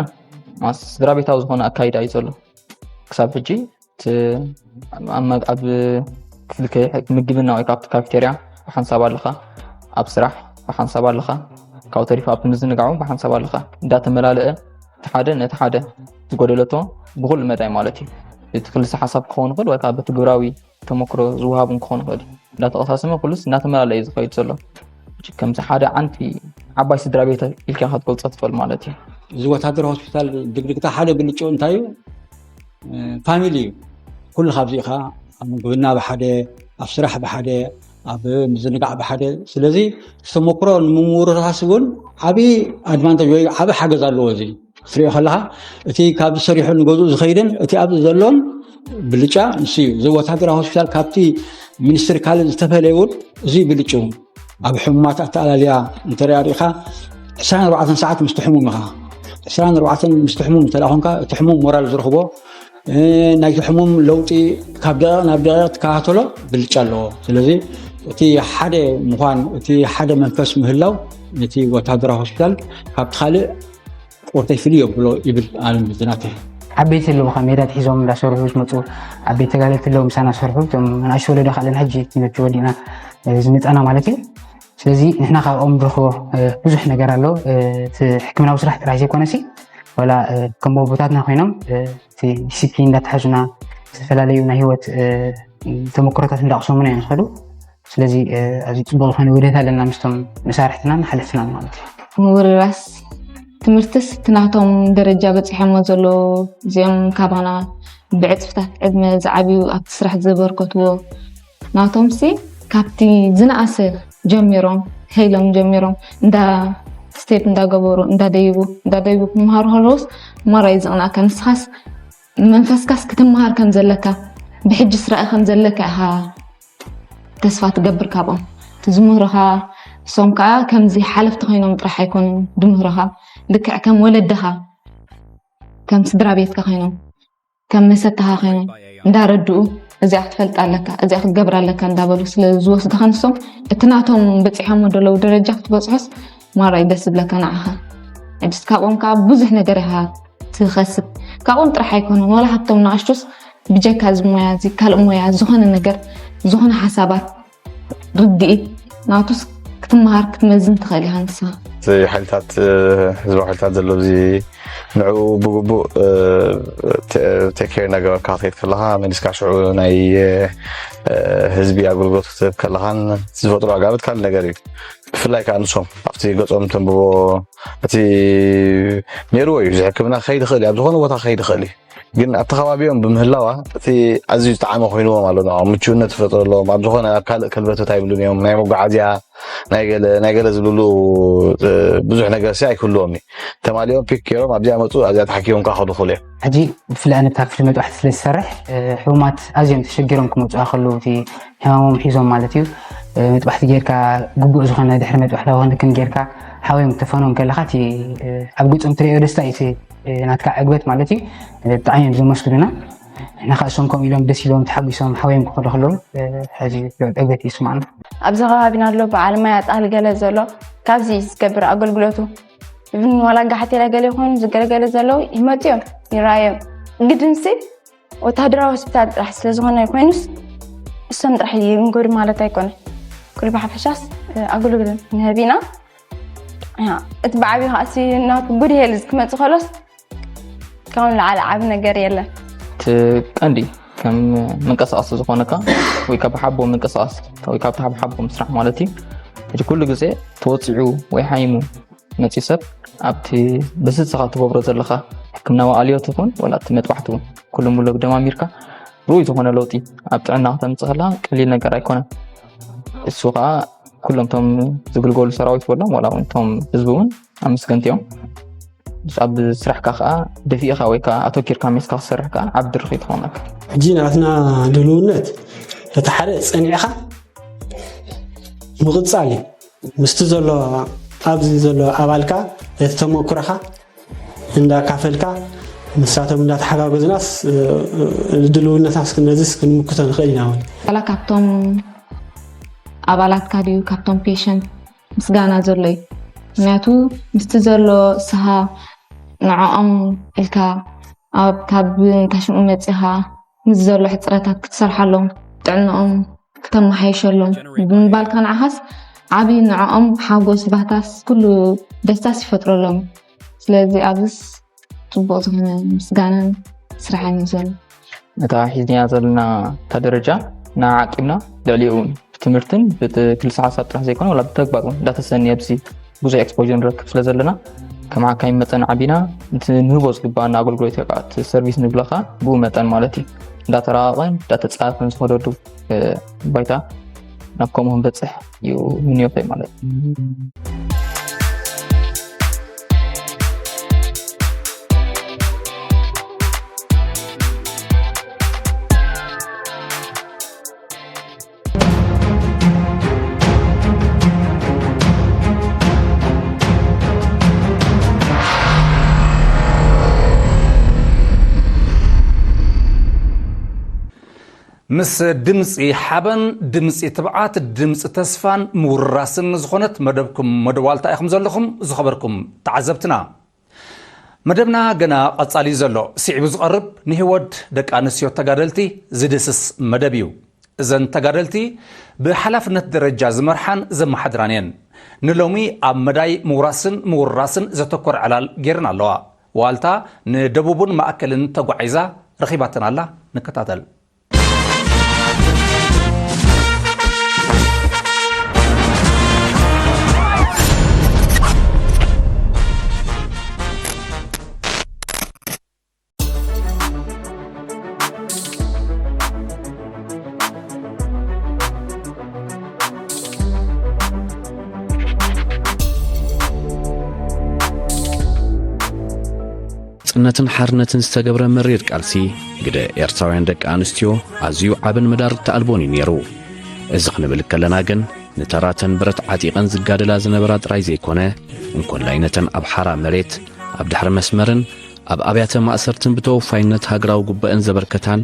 ማስ ስድራ ቤታዊ ዝኾነ ኣካይዳ እዩ ዘሎ። ክሳብ ሕጂ እቲ ኣብ መ- ኣብ ክፍሊ ከ- ምግብና ወይ ከዓ ኣብቲ ካፌቴርያ ብሓንሳብ ኣለኻ፣ ኣብ ስራሕ ብሓንሳብ ኣለኻ፣ ካብኡ ተሪፉ ኣብቲ ምዝንጋዕ እውን ብሓንሳብ ኣለኻ። እንዳተመላለአ እቲ ሓደ ነቲ ሓደ ዝጎደለቶ ብኩሉ መዳይ ማለት እዩ። እቲ ክልሰ ሓሳብ ክኸውን ይኽእል ወይ ከዓ በቲ ግብራዊ ተመክሮ ዝወሃብ እውን ክኸውን ይኽእል እዩ። እንዳተቐሳሰመ ኩሉስ እንዳተመላለየ ዝኸይድ ዘሎ ከምዚ ሓደ ዓንቲ ዓባይ ስድራ ቤት ኢልካ ክትገልፆ ትኽእል ማለት እዩ። እዚ ወታደራዊ ሆስፒታል ድግድግታ ሓደ ብልጭኡ እንታይ እዩ? ፋሚሊ እዩ። ኩሉ ካብዚ ኢኻ ኣብ ምግብና ብሓደ፣ ኣብ ስራሕ ብሓደ፣ ኣብ ምዝንጋዕ ብሓደ። ስለዚ ተመክሮ ንምውርራስ እውን ዓብዪ ኣድቫንቴጅ ወይ ዓብዪ ሓገዝ ኣለዎ። እዚ ክትሪኦ ከለኻ እቲ ካብዚ ሰሪሑ ንገዝኡ ዝኸይድን እቲ ኣብዚ ዘሎን ብልጫ ንሱ እዩ። እዚ ወታደራዊ ሆስፒታል ካብቲ ሚኒስትሪ ካልእ ዝተፈለየ እውን እዚ ብልጭ እውን ኣብ ሕሙማት ኣተኣላልያ እንተሪኣ ሪኢኻ ዕስራን ኣርባዕተን ሰዓት ምስቲ ሕሙም ኢኻ። ዕስራን ኣርባዕተን ምስቲ ሕሙም እንተ ደኣ ኮንካ እቲ ሕሙም ሞራል ዝረኽቦ እ፣ ናይቲ ሕሙም ለውጢ ካብ ደቂቕ ናብ ደቂቕ ትከታተሎ ብልጫ ኣለዎ። ስለዚ እቲ ሓደ ምዃን እቲ ሓደ መንፈስ ምህላው ነቲ ወታደራዊ ሆስፒታል ካብቲ ካልእ ቁርተይ ፍልይ የብሎ ይብል ኣነ ብዝናተይ። ዓበይቲ ኣለዉ ካብ ሜዳ ትሒዞም እንዳሰርሑ ዝመፁ ዓበይቲ ተጋደልቲ ኣለዉ ምሳና ዝሰርሑ እቶም ንኣሽቱ ወለዶ ካልእን ሕጂ ትምህርቲ ወዲእና ዝመፃና ማለት እዩ። ስለዚ ንሕና ካብኦም ንረኽቦ ብዙሕ ነገር ኣሎ። እቲ ሕክምናዊ ስራሕ ጥራሕ ዘይኮነሲ ዋላ ከም ኣቦታትና ኮይኖም እቲ ዲሲፕሊን እንዳተሓዙና ዝተፈላለዩ ናይ ህይወት ተመክሮታት እንዳቕሰሙና እዮም ዝኸዱ። ስለዚ ኣዚ ፅቡቅ ዝኾነ ውህደት ኣለና ምስቶም መሳርሕትናን ሓለፍትናን ማለት እዩ። ምውርራስ ትምህርትስ እቲ ናቶም ደረጃ በፂሖሞ ዘሎ እዚኦም ካባና ብዕፅፍታት ዕድመ ዝዓብዩ ኣብቲ ስራሕ ዘበርከትዎ ናቶምሲ ካብቲ ዝነኣሰ ጀሚሮም ከይሎም ጀሚሮም እንዳ ስቴፕ እንዳገበሩ እንዳደይቡ እንዳደይቡ ክምሃሩ ከለውስ ማራ እዩ ዝቕናእካ። ንስኻስ መንፈስካስ ክትምሃር ከም ዘለካ ብሕጂ ስራኢ ከም ዘለካ ኢኻ ተስፋ ትገብር ካብኦም ትዝምህሩኻ። እሶም ከዓ ከምዚ ሓለፍቲ ኮይኖም ጥራሕ ኣይኮኑን ድምህሩኻ፣ ልክዕ ከም ወለድኻ ከም ስድራ ቤትካ ኮይኖም ከም መሰታኻ ኮይኖም እንዳረድኡ እዚኣ ክትፈልጣ ኣለካ እዚኣ ክትገብራ ኣለካ እንዳበሉ ስለ ዝወስድኻ ንሶም እቲ ናቶም በፂሖሞ ደለዉ ደረጃ ክትበፅሖስ ማራ እዩ ደስ ዝብለካ ንዓኻ። ሕጅስ ካብኦም ከዓ ብዙሕ ነገር ኢኻ ትኸስብ። ካብኦም ጥራሕ ኣይኮነን ዋላ ካብቶም ንኣሽቱስ ብጀካ እዚ ሞያ እዚ ካልእ ሞያ ዝኾነ ነገር ዝኾነ ሓሳባት ርድኢት ናቱስ ክትመሃር ክትመዝን ትኽእል ኢኻ ንስኻ። እቲ ሓይልታት ህዝባዊ ሓይልታት ዘሎ እዚ ንዕኡ ብግቡእ ቴኬር እናገበርካ ክትከይድ ከለኻ መሊስካ ሽዑ ናይ ህዝቢ ኣገልግሎት ክትህብ ከለኻን ዝፈጥሮ ኣጋበት ካልእ ነገር እዩ። ብፍላይ ከዓ ንሶም ኣብቲ ገፆም ተንብቦ እቲ ነይርዎ እዩ እዚ ሕክምና ክኸይድ ይኽእል እዩ ኣብ ዝኾነ ቦታ ክኸይድ ይኽእል እዩ። ግን ኣብቲ ከባቢኦም ብምህላዋ እቲ ኣዝዩ ዝጠዓመ ኮይንዎም ኣሎ ንኦም ምችውነት ይፈጥረሎም ኣብ ዝኾነ ኣብ ካልእ ከልበተት ኣይብሉን እዮም ናይ መጓዓዝያ ናይ ገለ ናይ ገለ ዝብልሉ ብዙሕ ነገር ሲ ኣይክህልዎም እዩ። ተማሊኦም ፒክ ገይሮም ኣብዚኣ መፁ ኣብዚኣ ተሓኪቦም ከዓ ከዱ ክእሉ እዮም። ሕጂ ብፍላይ ኣነ ብታ ክፍሊ መጥባሕቲ ስለ ዝሰርሕ ሕሙማት ኣዝዮም ተሸጊሮም ክመፁ ከለዉ እቲ ሕማሞም ሒዞም ማለት እዩ መጥባሕቲ ጌርካ ግቡእ ዝኾነ ድሕሪ መጥባሕታዊ ክንክን ጌርካ ሓወዮም ክተፈኖም ከለኻ እቲ ኣብ ገፆም ትሪኦ ደስታ እዩ ናትካ ዕግበት ማለት እዩ። ብጣዕሚ እዮም ዘመስግኑና። ንሕና ከዓ እሶም ከምኡ ኢሎም ደስ ኢሎም ተሓጒሶም ሓወዮም ክኸዱ ከለዉ ሕዚ ዕግበት እዩ ይስማዕና። ኣብዚ ከባቢና ኣሎ በዓል ማይ ኣጣል ገለ ዘሎ ካብዚ እዩ ዝገብር ኣገልግሎቱ እብን ዋላ ጋሓቴላ ገለ ይኾኑ ዝገለገለ ዘለዉ ይመፅዮም ይረኣዮም። ግድንሲ ወታደራዊ ሆስፒታል ጥራሕ ስለ ዝኾነ ኮይኑስ እሶም ጥራሕ ይንጎዱ ማለት ኣይኮነ። ኩሉ ብሓፈሻስ ኣገልግሎት ንህብ ኢና። እቲ ብዓብዩ ከዓሲ ናቱ ጉድ ሄል ክመፅእ ከሎስ ካብኡ ንላዕሊ ዓቢ ነገር የለን። እቲ ቀንዲ ከም መንቀሳቐሲ ዝኾነካ ወይ ካብ ሓቦ መንቀሳቐሲ ወይ ካብ ሓቦ ምስራሕ ማለት እዩ። እቲ ኩሉ ግዜ ተወፂዑ ወይ ሓይሙ መፂኡ ሰብ ኣብቲ በስስኻ ትገብሮ ዘለኻ ሕክምናዊ ኣልዮት ይኹን ወላ እቲ መጥባሕቲ እውን ኩሉ ሙሉ ደማሚርካ ርኡይ ዝኾነ ለውጢ ኣብ ጥዕና ክተምፅእ ከለካ ቀሊል ነገር ኣይኮነን። እሱ ከዓ ኩሎም እቶም ዝግልገሉ ሰራዊት በሎም ዋላ እውን እቶም ህዝቢ እውን ኣመስገንቲ እዮም። ኣብ ስራሕካ ከዓ ደፊእካ ወይ ከዓ ኣተኪርካ ሜስካ ክሰርሕ ከዓ ዓቢ ድርኺት ይኾነካ። ሕጂ ናትና ድልውነት እቲ ሓደ ፀኒዕካ ምቕፃል እዩ። ምስቲ ዘሎ ኣብዚ ዘሎ ኣባልካ እቲ ተመክሮኻ እንዳካፈልካ ንሳቶም እንዳተሓጋገዝናስ ድልውነታስ ነዚስ ክንምክቶ ንኽእል ኢና እውን። ዋላ ካብቶም ኣባላትካ ድዩ ካብቶም ፔሸንት ምስጋና ዘሎ እዩ። ምክንያቱ ምስቲ ዘሎ ስሃ ንዕኦም ኢልካ ኣብ ካብ ካሽምኡ መጺኻ ምስ ዘሎ ሕጽረታት ክትሰርሓሎም፣ ጥዕንኦም ክተመሓይሸሎም ብምባልካ ንዓኻስ ዓቢ ንዕኦም ሓጎስ ባህታስ ኩሉ ደስታስ ይፈጥረሎም። ስለዚ ኣብዝስ ጽቡቕ ዝኾነ ምስጋናን ስራሕን እዩ ዘሎ። እታ ሒዝናያ ዘለና እታ ደረጃ ንዓዓ ዓቂብና ልዕሊኡ እውን ብትምህርትን ብክልሲ ሓሳብ ጥራሕ ዘይኮነ ዋላ ብተግባር እውን እንዳተሰኒ ኣብዚ ብዙሕ ኤክስፖር ንረክብ ስለ ዘለና ከም ዓካይ መጠን ዓቢና እቲ ንህቦ ዝግባኣና ኣገልግሎት ወይ ከዓ እቲ ሰርቪስ ንብለካ ብኡ መጠን ማለት እዩ እንዳተራቐቐን እንዳተፃፈን ዝኸደሉ ባይታ ናብ ከምኡ ክንበፅሕ እዩ ምንዮተይ ማለት እዩ። ምስ ድምፂ ሓበን፣ ድምፂ ትብዓት፣ ድምፂ ተስፋን ምውርራስን ዝኾነት መደብኩም መደብ ዋልታ ኢኹም ዘለኹም ዝኸበርኩም ተዓዘብትና። መደብና ገና ቀጻሊ እዩ ዘሎ። ስዒቡ ዝቐርብ ንህይወት ደቂ ኣንስትዮ ተጋደልቲ ዝድህስስ መደብ እዩ። እዘን ተጋደልቲ ብሓላፍነት ደረጃ ዝመርሓን ዘመሓድራን እየን። ንሎሚ ኣብ መዳይ ምውራስን ምውርራስን ዘተኮረ ዕላል ገይረን ኣለዋ። ዋልታ ንደቡብን ማእከልን ተጓዒዛ ረኺባተን ኣላ። ንከታተል። ጽነትን ሓርነትን ዝተገብረ መሪር ቃልሲ ግደ ኤርትራውያን ደቂ ኣንስትዮ ኣዝዩ ዓብን መዳርግቲ ኣልቦን እዩ ነይሩ። እዚ ክንብል ከለና ግን ንተራተን ብረት ዓጢቐን ዝጋደላ ዝነበራ ጥራይ ዘይኮነ እንኮላይ ነተን ኣብ ሓራ መሬት ኣብ ድሕሪ መስመርን ኣብ ኣብያተ ማእሰርትን ብተወፋይነት ሃገራዊ ጉባኤን ዘበርከታን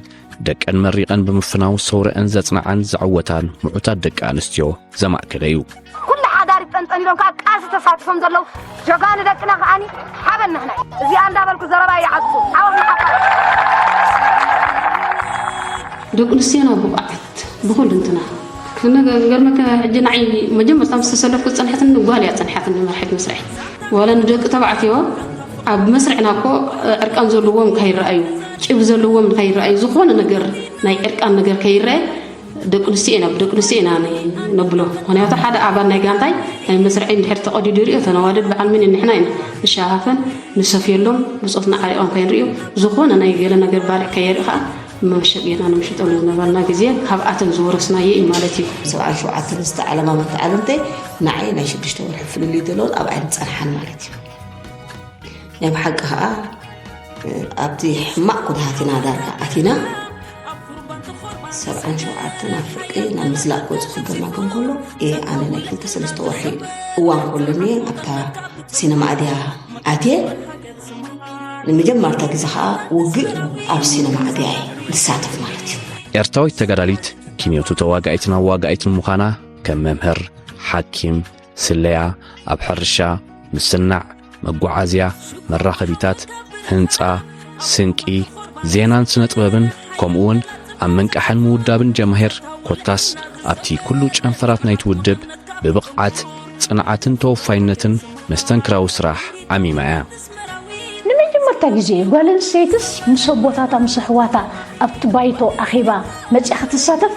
ደቀን መሪቐን ብምፍናው ሰውረአን ዘጽንዓን ዘዐወታን ምዑታት ደቂ ኣንስትዮ ዘማእከለ እዩ። ኩሉ ሓዳር ይጠንጠን ኢሎም ከዓ ቃልሲ ተሳቲፎም ዘለዉ ጀጋኑ ደቅና ከዓኒ ሓበን ንሕና እዩ። እዚኣ እንዳበልኩ ዘረባ ይዓጹ። ዓወት ንሓፋሽ። ደቂ ኣንስትዮና ብቑዓት ብኹሉ እንትና ክነገርመከ ሕጂ ንዓይ መጀመርታ ምስ ተሰለፍኩ ዝጸንሐትኒ ጓል እያ ጸኒሓትኒ መርሒት መስርሒ ዋላ ንደቂ ተባዕትዮ ኣብ መስርዕና እኮ ዕርቃን ዘለዎም ከይረኣዩ ጭብ ዘለዎም ከይረኣዩ ዝኾነ ነገር ናይ ዕርቃን ነገር ከይረአ ደቂ ኣንስትዮ ኢና ብደቂ ኣንስትዮ ኢና ነብሎ። ምክንያቱ ሓደ ኣባል ናይ ጋንታይ ናይ መስርዐይ እንድሕር ተቐዲዱ ይሪኦ ተነዋደድ በዓል ምን ንሕና ኢና ንሸፋፈን ንሰፍየሎም ብፆትና ዓሪቖም ከይንሪኦ ዝኾነ ናይ ገለ ነገር ባልዕ ከየርኢ ከዓ መመሸ ጌና ንምሽጠሉ ዝነበርና ግዜ ካብኣተን ዝወረስናዮ እዩ ማለት እዩ። ሰብዓን ሸውዓተን ዝተዓለማ መተዓለምተይ ንዓይ ናይ ሽዱሽተ ወርሒ ፍልልይ ዘለዎን ኣብኣይ ዝፀንሓን ማለት እዩ። ናይ ብሓቂ ከዓ ኣብቲ ሕማቕ ኩነታት ኢና ዳርጋ ኣቲና። ሰብዓን ሸውዓተን ኣብ ፍርቂ ናብ ምዝላቕ ገፁ ክገማገም ከሎ እየ ኣነ ናይ ክልተ ሰለስተ ወርሒ እዋን ከሎኒ ኣብታ ሲነማ ኣድያ ኣትየ። ንመጀመርታ ግዜ ከዓ ውግእ ኣብ ሲነማ ኣድያ እየ ዝሳተፍ ማለት እዩ። ኤርትራዊት ተጋዳሊት ኪንዮቱ ተዋጋኢትን ኣዋጋኢትን ምዃና ከም መምህር፣ ሓኪም፣ ስለያ፣ ኣብ ሕርሻ፣ ምስናዕ፣ መጓዓዝያ፣ መራኸቢታት፣ ህንጻ፣ ስንቂ፣ ዜናን ስነ ጥበብን ከምኡ እውን ኣብ ምንቃሕን ምውዳብን ጀማሂር ኮታስ ኣብቲ ኩሉ ጨንፈራት ናይቲ ውድብ ብብቕዓት፣ ጽንዓትን ተወፋይነትን መስተንክራዊ ስራሕ ዓሚማ እያ። ንመጀመርታ ግዜ ጓል ኣንስተይትስ ምስ ኣቦታታ ምስ ኣሕዋታ ኣብቲ ባይቶ ኣኼባ መጺኣ ክትሳተፍ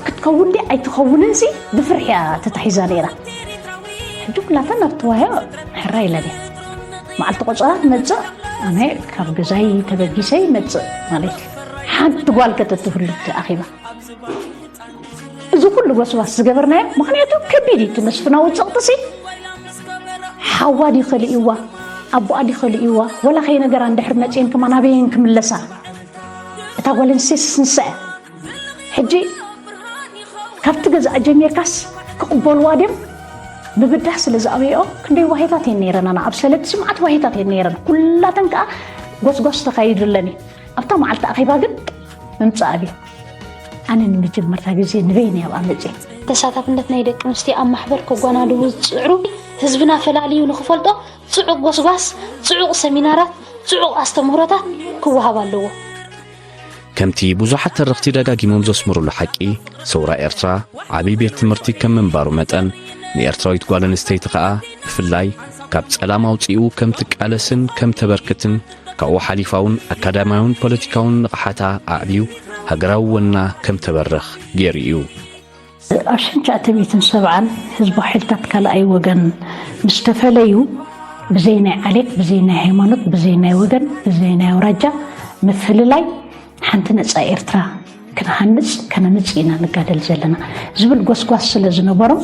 ክትከውን ድያ ኣይትኸውንን ሲ ብፍርሒ እያ ተታሒዛ ነይራ። ሕጂ ኩላተን ኣብቲ ዋህዮ ሕራይ ኢለን እየን። መዓልቲ ቆጸራ ትመጽእ ኣነ ካብ ገዛይ ተበጊሰ ይመጽእ ማለት እዩ። ሓንቲ ጓል ከተትህሉ እቲ ኣኼባ እዚ ኩሉ ጎስጓስ ዝገበርናዮ ምኽንያቱ ከቢድ እዩ እቲ መስፍናዊ ፀቕጥሲ ሓዋ ድዩ ከልእዋ ኣቦኣ ድዩ ከልእዋ ወላ ከይነገራ እንድሕር መፅየን ከማን ኣበየን ክምለሳ እታ ጓል ኣንስተይቲ ስንስዐ ሕጂ ካብቲ ገዛእ ጀሚርካስ ክቕበልዋ ድዮም ምብዳህ ስለ ዝኣበይኦ ክንደይ ዋሂታት እየን ነይረን ኣና ኣብ ሰለቲ ስምዓት ዋሂታት እየን ነይረን ኩላተን ከዓ ጎስጓስ ተኻይድለን እዩ ኣብታ መዓልቲ ኣኼባ ግን ምምፃእ ኣብዩ ኣነ ንመጀመርታ ግዜ ንበይነይ ኣብኣ መፅየ ተሳታፍነት ናይ ደቂ ኣንስትዮ ኣብ ማሕበር ከጓናድቡ ዝጽዕሩ፣ ህዝብና ፈላልዩ ንኽፈልጦ ጽዑቕ ጎስጓስ፣ ጽዑቕ ሰሚናራት፣ ጽዑቕ ኣስተምህሮታት ክወሃብ ኣለዎ። ከምቲ ብዙሓት ተረኽቲ ደጋጊሞም ዘስምሩሉ ሓቂ፣ ሰውራ ኤርትራ ዓቢ ቤት ትምህርቲ ከም ምንባሩ መጠን፣ ንኤርትራዊት ጓል ኣንስተይቲ ከኣ ብፍላይ ካብ ጸላም ኣውጺኡ ከም ትቃለስን ከም ተበርክትን፣ ካብኡ ሓሊፋ እውን ኣካዳሚያውን ፖለቲካውን ንቕሓታ ኣዕብዩ ሃገራዊ ወና ከም ተበርኽ ገይሩ እዩ። ኣብ ሽንቻ ትዕቢትን ሰብዓን ህዝባዊ ሓይልታት ካልኣይ ወገን ምስ ተፈለዩ፣ ብዘይ ናይ ዓሌት፣ ብዘይ ናይ ሃይማኖት፣ ብዘይ ናይ ወገን፣ ብዘይ ናይ ኣውራጃ ምፍልላይ፣ ሓንቲ ነጻ ኤርትራ ክንሃንጽ፣ ከነምጽእ ኢና ንጋደል ዘለና ዝብል ጎስጓስ ስለ ዝነበሮም፣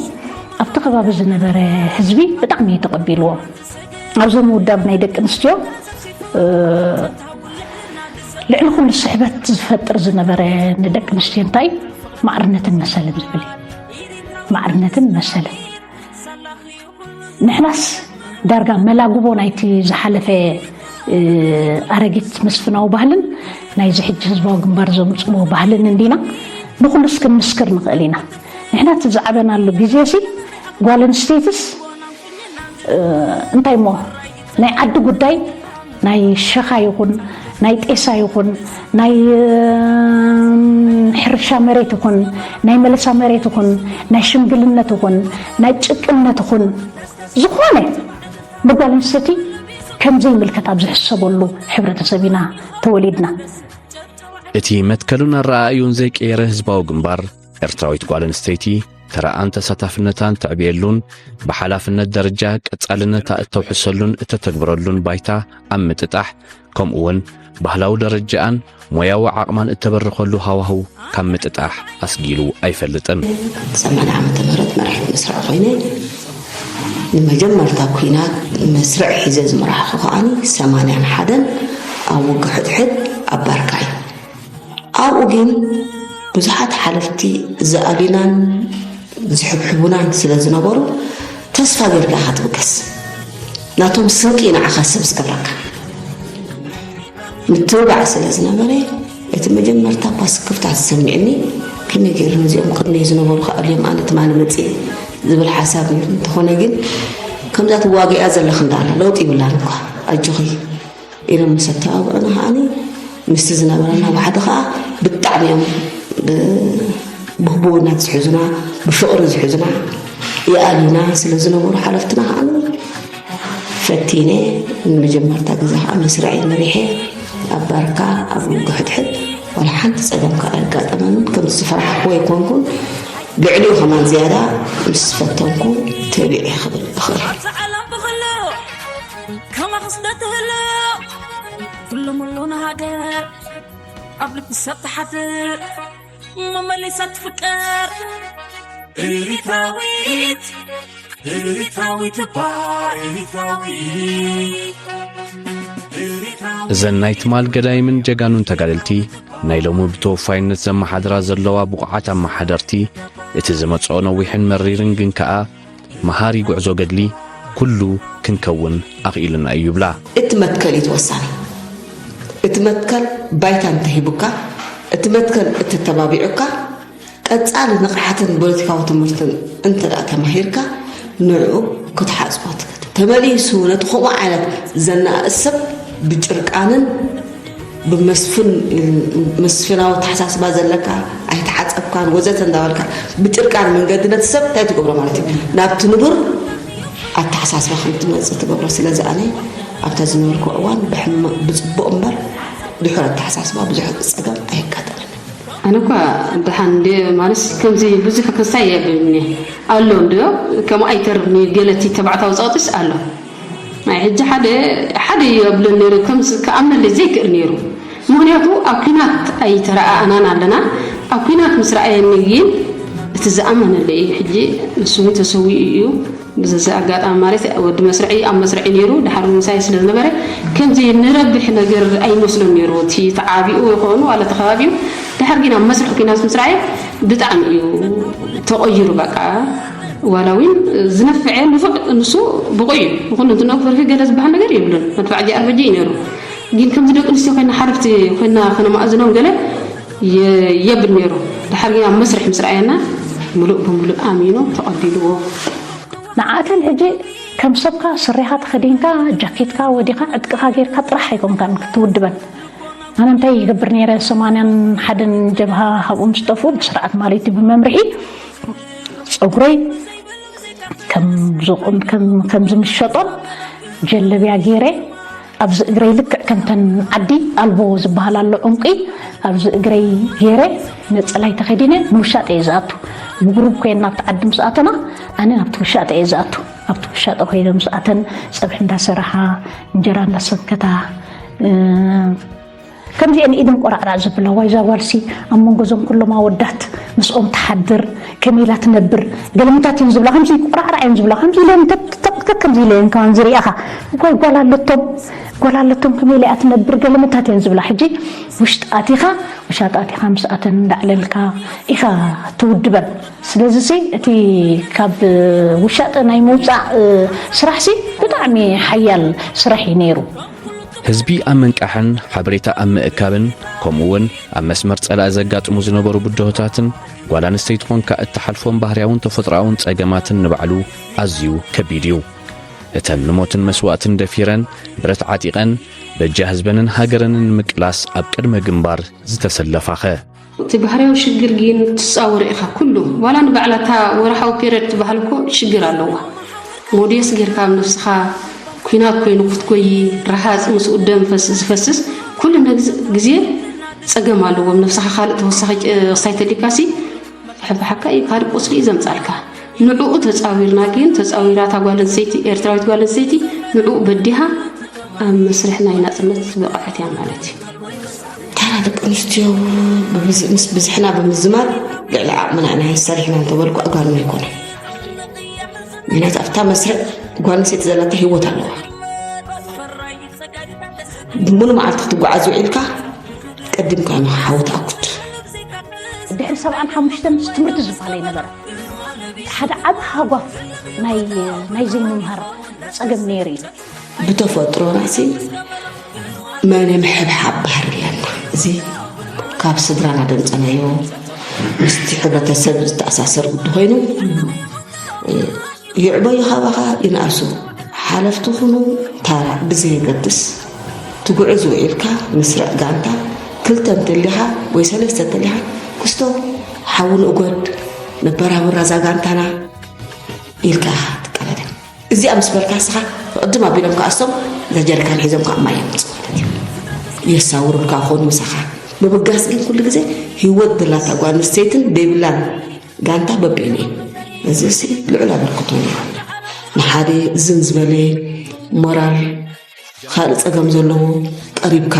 ኣብቲ ከባቢ ዝነበረ ህዝቢ ብጣዕሚ እዩ ተቐቢልዎም። ኣብዚ ምውዳብ ናይ ደቂ ኣንስትዮ፣ እ፣ ልዕሊ ኩሉ ስሕበት ዝፈጥር ዝነበረ ንደቂ ኣንስትዮ እንታይ? ማዕርነትን መሰልን ዝብል እዩ። ማዕርነትን መሰልን። ንሕናስ ዳርጋ መላግቦ ናይቲ ዝሓለፈ፣ እ፣ ኣረጊት መስፍናዊ ባህልን ናይዚ ሕጂ ህዝባዊ ግንባር ዘምጽዎ ባህልን እንዲና ንኹሉስ ክንምስክር ንኽእል ኢና። ንሕና እቲ ዝዓበናሉ ግዜሲ ጓል ኣንስተይትስ፣ እ፣ እንታይ እሞ ናይ ዓዲ ጉዳይ፣ ናይ ሸኻ ይኹን፣ ናይ ጤሳ ይኹን፣ ናይ፣ እ፣ ሕርሻ መሬት ይኹን፣ ናይ መለሳ መሬት ይኹን፣ ናይ ሽምግልነት ይኹን፣ ናይ ጭቅነት ይኹን፣ ዝኾነ ንጓል ኣንስተይቲ ከም ዘይምልከት ኣብ ዝሕሰበሉ ሕብረተሰብ ኢና ተወሊድና። እቲ መትከሉን ኣረኣእዩን ዘይቀየረ ህዝባዊ ግንባር፣ ኤርትራዊት ጓል ኣንስተይቲ ተራኣን ተሳታፍነታን ተዕብየሉን ብሓላፍነት ደረጃ ቀጻልነታ እተውሕሰሉን እተተግብረሉን ባይታ ኣብ ምጥጣሕ፣ ከምኡውን ባህላዊ ደረጃኣን ሞያዊ ዓቕማን እተበርኸሉ ሃዋህው ካብ ምጥጣሕ ኣስጊሉ ኣይፈልጥን። ሰማንያ ዓመተ ምህረት መራሒት መስርዕ ኮይነ፣ ንመጀመርታ ኲናት መስርዕ ሒዘ ዝመራሕኹ ከኣ ሰማንያን ሓደን ኣብ ውግእ ሕድሕድ ኣብ ባርካ እዩ። ኣብኡ ግን ብዙሓት ሓለፍቲ ዝኣልዩናን ዝሕብሕቡናን ስለ ዝነበሩ፣ ተስፋ ጌርካ ኢኻ ትብገስ። ናቶም ስንቂ ንዓኻ ሰብ ዝገብረካ። ምትብባዕ ስለ ዝነበረ፣ እቲ መጀመርታ እኳ ስክፍታ ተሰሚዕኒ፣ ከመይ ገይረ ነዚኦም ቅድመይ ዝነበሩ ክኣልዮም፣ ኣነ ትማሊ መጽየ ዝብል ሓሳብ ነይሩ። እንተኾነ ግን፣ ከምዛ ትዋግእያ ዘለኺ እንዳ ኣላ፣ ለውጢ ይብላን እኳ፣ ኣጆኺ ኢሎም ምስ ኣተባብዑና ከኣኒ፣ ምስቲ ዝነበረና ዋሕዲ ከኣ ብጣዕሚ እዮም ብ-፣ ብህቡብነት ዝሕዙና፣ ብፍቕሪ ዝሕዙና፣ ይኣልዩና ስለ ዝነበሩ ሓለፍትና ከኣኒ፣ ፈቲነ ንመጀመርታ ግዜ ከኣ መስርዐይ መሪሐ ኣብ ባርካ ኣብ ውግእ ሕድሕድ ዋላ ሓንቲ ጸገም ከኣ ኣየጋጠመንን። ከምቲ ዝፈራሕክዎ ኣይኮንኩን፣ ልዕሊኡ ከማን ዝያዳ ምስ ፈተንኩ ተቢዐ ክብል እኽእል። ኣብዛ ዓለም ብኹሉ ከማኺ ስለ ትህሉ፣ ኩሉ ሙሉ ንሃገር ኣብ ልቢ ሰብ ትሓድር፣ መመሊሳ ትፍቀር ኤሪትራዊት፣ ኤሪትራዊት እባ ኤሪትራዊት፣ ኤሪትራዊት። እዘን ናይ ትማል ገዳይምን ጀጋኑን ተጋደልቲ፣ ናይ ሎሚ ብተወፋይነት ዘመሓድራ ዘለዋ ብቑዓት ኣመሓደርቲ፣ እቲ ዝመጽኦ ነዊሕን መሪርን ግን ከኣ መሃሪ ጉዕዞ ገድሊ ኩሉ ክንከውን ኣኽኢሉና እዩ ይብላ። እቲ መትከል እዩ እቲ ወሳኒ። እቲ መትከል ባይታ እንተሂቡካ፣ እቲ መትከል እተተባቢዑካ፣ ቀጻሊ ንቕሓትን ፖለቲካዊ ትምህርትን እንተ ደኣ ተማሂርካ፣ ንዕኡ ክትሓጽቦ ትኽእል። ተመሊሱ ነቲ ከምኡ ዓይነት ዘነኣእስ ሰብ ብጭርቃንን ብመስፍን-፣ መስፍናዊ ኣተሓሳስባ ዘለካ፣ ኣይተሓጸብካን ወዘተ እንዳበልካ ብጭርቃን መንገዲ ነቲ ሰብ እንታይ ትገብሮ ማለት እዩ? ናብቲ ንቡር ኣተሓሳስባ ከም ትመጽእ ትገብሮ። ስለዚ ኣነ ኣብታ ዝነበርኩ እዋን ብሕማቕ፣ ብጽቡቕ እምበር ድሑር ኣተሓሳስባ ብዙሕ ጸገም ኣየጋጠመንን። ኣነ እኳ ደሓን እንደ ማለትስ ከምዚ ብዙሕ ክሳይ የብልኒ ኣሎ እንድዮ፣ ከምኡ ኣይተርፍኒ ገለቲ ተባዕታዊ ጸቕጢስ ኣሎ። ናይ ሕጂ ሓደ፣ ሓደ እዩ ኣብለኒ ነይሩ፣ ከምዚ ክኣምነለይ ዘይክእል ነይሩ። ምኽንያቱ ኣብ ኲናት ኣይተረኣኣናን ኣለና። ኣብ ኲናት ምስ ረኣየኒ ግን እቲ ዝኣመነለይ እዩ። ሕጂ ንሱ እውን ተሰዊኡ እዩ። ብዘዚ ኣጋጣሚ ማለት ወዲ መስርዒ ኣብ መስርዒ ነይሩ፣ ድሓር ምሳይ ስለ ዝነበረ ከምዚ ንረብሕ ነገር ኣይመስሎን ነይሩ። እቲ ተዓቢኡ ይኸውን ዋላ እቲ ከባቢኡ። ድሓር ግን ኣብ መስርሒ ኲናት ምስ ረኣየ ብጣዕሚ እዩ ተቐይሩ። በቃ ዋላ እውን ዝነፍዐ ንፉዕ ንሱ ብቑዕ እዩ። ንኹሉ እንትንኦ ፈርሒ ገለ ዝበሃል ነገር የብሉን። መድፋዕ ጂ ኣር ቢ ጂ እዩ ነይሩ። ግን ከምዚ ደቂ ኣንስትዮ ኮይና ሓለፍቲ ኮይና ከነማእዝኖም ገለ የ-፣ የብል ነይሩ። ድሓር ግን ኣብ መስርሕ ምስ ረኣየና ምሉእ ብምሉእ ኣሚኑ ተቐቢልዎ። ንዓተን ሕጂ ከም ሰብካ ስሪኻ ተኸዲንካ፣ ጃኬትካ ወዲኻ፣ ዕጥቅኻ ጌርካ ጥራሕ ኣይኮንካን ክትውድበን። ኣነ እንታይ ይገብር ነይረ? ሰማንያን ሓደን ጀብሃ ካብኡ ምስ ጠፍኡ ብስርዓት ማለት እዩ፣ ብመምርሒ ጸጉረይ ከም ዝቑም-፣ ከም፣ ከም ዝምሸጦን ጀለብያ ገይረ ኣብዚ እግረይ ልክዕ ከምተን ዓዲ ኣልቦ ዝበሃል ኣሎ ዕንቂ ኣብዚ እግረይ ገይረ ነጸላይ ተኸዲነ ንውሻጠ እየ ዝኣቱ። ብጉሩብ ኮይና ኣብቲ ዓዲ ምስ ኣተና ኣነ ናብቲ ውሻጠ እየ ዝኣቱ። ኣብቲ ውሻጠ ኮይነ ምስ ኣተን ጸብሒ እንዳሰራሓ እንጀራ እንዳሰንከታ፣ እ፣ ከምዚአን ኢደን ቆራዕራዕ ዘብላ፣ ዋይ እዛ ጓልሲ ኣብ መንጎ እዞም ኩሎም ኣወዳት ምስኦም ትሓድር፣ ከመይ ኢላ ትነብር፣ ገለመታት እየን ዝብላ፣ ከምዚ ቆራዕራዕ እየን ዝብላ፣ ከምዚ ኢለን ተክ-፣ ተክ-፣ ተክ-፣ ከምዚ ኢለን ከማን ዝሪኣኻ፣ ዋይ ጓል ኣለቶም፣ ጓል ኣለቶም፣ ከመይ ኢላ እያ ትነብር፣ ገለመታት እየን ዝብላ። ሕጂ ውሽጢ ኣቲኻ፣ ውሻጠ ኣቲኻ ምስ ኣተን እንዳዕለልካ ኢኻ ትውድበን። ስለዚ ሲ እቲ ካብ ውሻጠ ናይ ምውጻእ፣ እ፣ ስራሕ ሲ ብጣዕሚ ሓያል ስራሕ እዩ ነይሩ። ህዝቢ ኣብ ምንቃሕን ሓበሬታ ኣብ ምእካብን፣ ከምኡ እውን ኣብ መስመር ጸላኢ ዘጋጥሙ ዝነበሩ ብድሆታትን፣ ጓል ኣንስተይቲ ኾንካ እትሓልፎም ባህርያውን ተፈጥሮኣውን ጸገማትን ንባዕሉ ኣዝዩ ከቢድ እዩ። እተን ንሞትን መስዋእትን ደፊረን፣ ብረት ዓጢቐን፣ በጃ ህዝበንን ሃገረንን ንምቅላስ ኣብ ቅድመ ግንባር ዝተሰለፋኸ። እቲ ባህርያዊ ሽግር ግን ትጻወሮ ኢኻ ኩሉ። ዋላ ንባዕላ እታ ወርሓዊ ፔሪየድ ትበሃል እኮ ሽግር ኣለዋ። ሞድየስ ጌርካ ኣብ ነብስኻ፣ ኲናት ኮይኑ ክትጎዪ፣ ረሃጽ ምስኡ ደም ፈስ-፣ ዝፈስስ፣ ኩሉ ነግዝ-፣ ግዜ ጸገም ኣለዎ። ኣብ ነብስኻ ካልእ ተወሳኺ ጭ-፣ ክሳይ ተሊካሲ፣ ክሕብሓካ እዩ፣ ካልእ ቁስሊ እዩ ዘምጻልካ። ንዕኡ ተጻዊርና ግን፣ ተጻዊራ እታ ጓል ኣንስተይቲ፣ ኤርትራዊት ጓል ኣንስተይቲ፣ ንዕኡ በዲሃ ኣብ መስርሕ ናይ ናጽነት ዝበቕዐት እያ ማለት እዩ። ታራ ደቂ ኣንስትዮ ብብዝ-፣ ምስ ብዝሕና ብምዝማድ ልዕሊ ዓቕምና ኢና ሰሪሕና እንተበልኩ ኣጋንኖ ኣይኮነን። ምኽንያቱ ኣብታ መስርዕ ጓል ኣንስተይቲ ዘላታ ህይወት ኣለዋ። ሙሉ መዓልቲ ክትጓዓዝ ውዒልካ ቀዲምካ ንሓዊ ትኣኩት። ድሕሪ ሰብዓን ሓሙሽተን ትምህርቲ ዝበሃል ኣይነበረ። ሓደ ዓቢ ሃጓፍ ናይ፣ ናይ ዘይምምሃር ጸገም ነይሩ እዩ። ብተፈጥሮና ሲ መን ምሕብሓብ ባህሪ ኣለና። እዚ ካብ ስድራና ደምጸናዮ፣ ምስቲ ሕብረተሰብ ዝተኣሳሰር ጉዳይ ኮይኑ፣ ይዕበዩ ካባኻ ይንኣሱ፣ ሓለፍቲ ኩኑ ታራ ብዘየገድስ፣ ትጉዕዝ ውዒልካ፣ መስርዕ ጋንታ ክልተ እንተሊኻ ወይ ሰለስተ እንተሊኻ፣ ክስቶ ሓዊ ንእጎድ፣ ነበራብራ እዛ ጋንታና ኢልካ ኢኻ ትቀበለን። እዚኣ ምስ በልካ ንስኻ ቅድም ኣቢሎም ከኣ እሶም እዛ ጀሪካን ሒዞም ከኣ ማይ የምጽኡ ማለት እዩ። የሳውሩልካ ኾኑ ምሳኻ። ምብጋስ ግን ኩሉ ግዜ ህይወት ደላታ ጓል ኣንስተይትን ደይብላን ጋንታ በቢእኒ እዩ። እዚ ሲ ልዑል ኣበርክቶ ነይሩ። ንሓደ ዝን ዝበለ ሞራል፣ ካልእ ጸገም ዘለዎ ቀሪብካ፣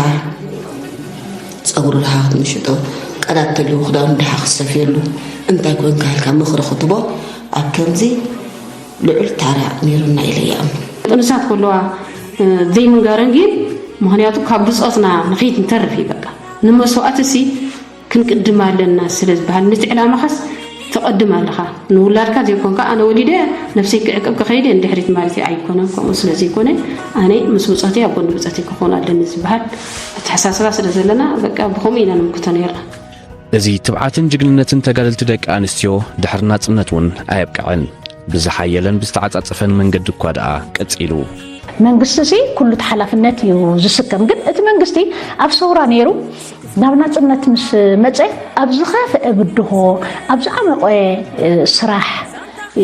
ጸጉሩ ድሃ ክትምሽጦ፣ ቀዳድ ተልዩ ክዳኑ ድሃ ክትሰፍየሉ፣ እንታይ ኮንካ ኢልካ ምኽሪ ክትቦ፣ ኣብ ከምዚ ልዑል ታራ ነይሩና ኢለ ይኣምን። ጥንሳት ከለዋ፣ እ፣ ዘይምንጋረን ግን፣ ምኽንያቱ ካብ ብጾትና ንኸይድ ንተርፍ እዩ በቃ። ንመስዋእቲ ሲ ክንቅድም ኣለና ስለ ዝበሃል፣ ነቲ ዕላማኻስ ትቐድም ኣለኻ። ንውላድካ ዘይኮንካ፣ ኣነ ወሊደ ነብሰይ ክዕቅብ ክኸይድ እየ ንድሕሪት ማለት ኣይኮነን። ከምኡ ስለ ዘይኮነ፣ ኣነ ምስ ብጾተይ ኣብ ጎኒ ብጾተይ ክኾን ኣለኒ ዝበሃል ኣተሓሳስባ ስለ ዘለና፣ በቃ ብኸምኡ ኢና ንምክቶ ነይርና። እዚ ትብዓትን ጅግንነትን ተጋደልቲ ደቂ ኣንስትዮ ድሕሪ ናጽነት እውን ኣየብቅዐን። ብዝሓየለን ብዝተዓጻጸፈን መንገዲ እኳ ደኣ ቀጺሉ። መንግስቲ ሲ ኩሉ እቲ ሓላፍነት እዩ ዝስከም። ግን እቲ መንግስቲ ኣብ ሰውራ ነይሩ ናብ ናጽነት ምስ መጸ ኣብ ዝኸፍአ ብድሆ፣ ኣብ ዝዓመቐ፣ እ፣ ስራሕ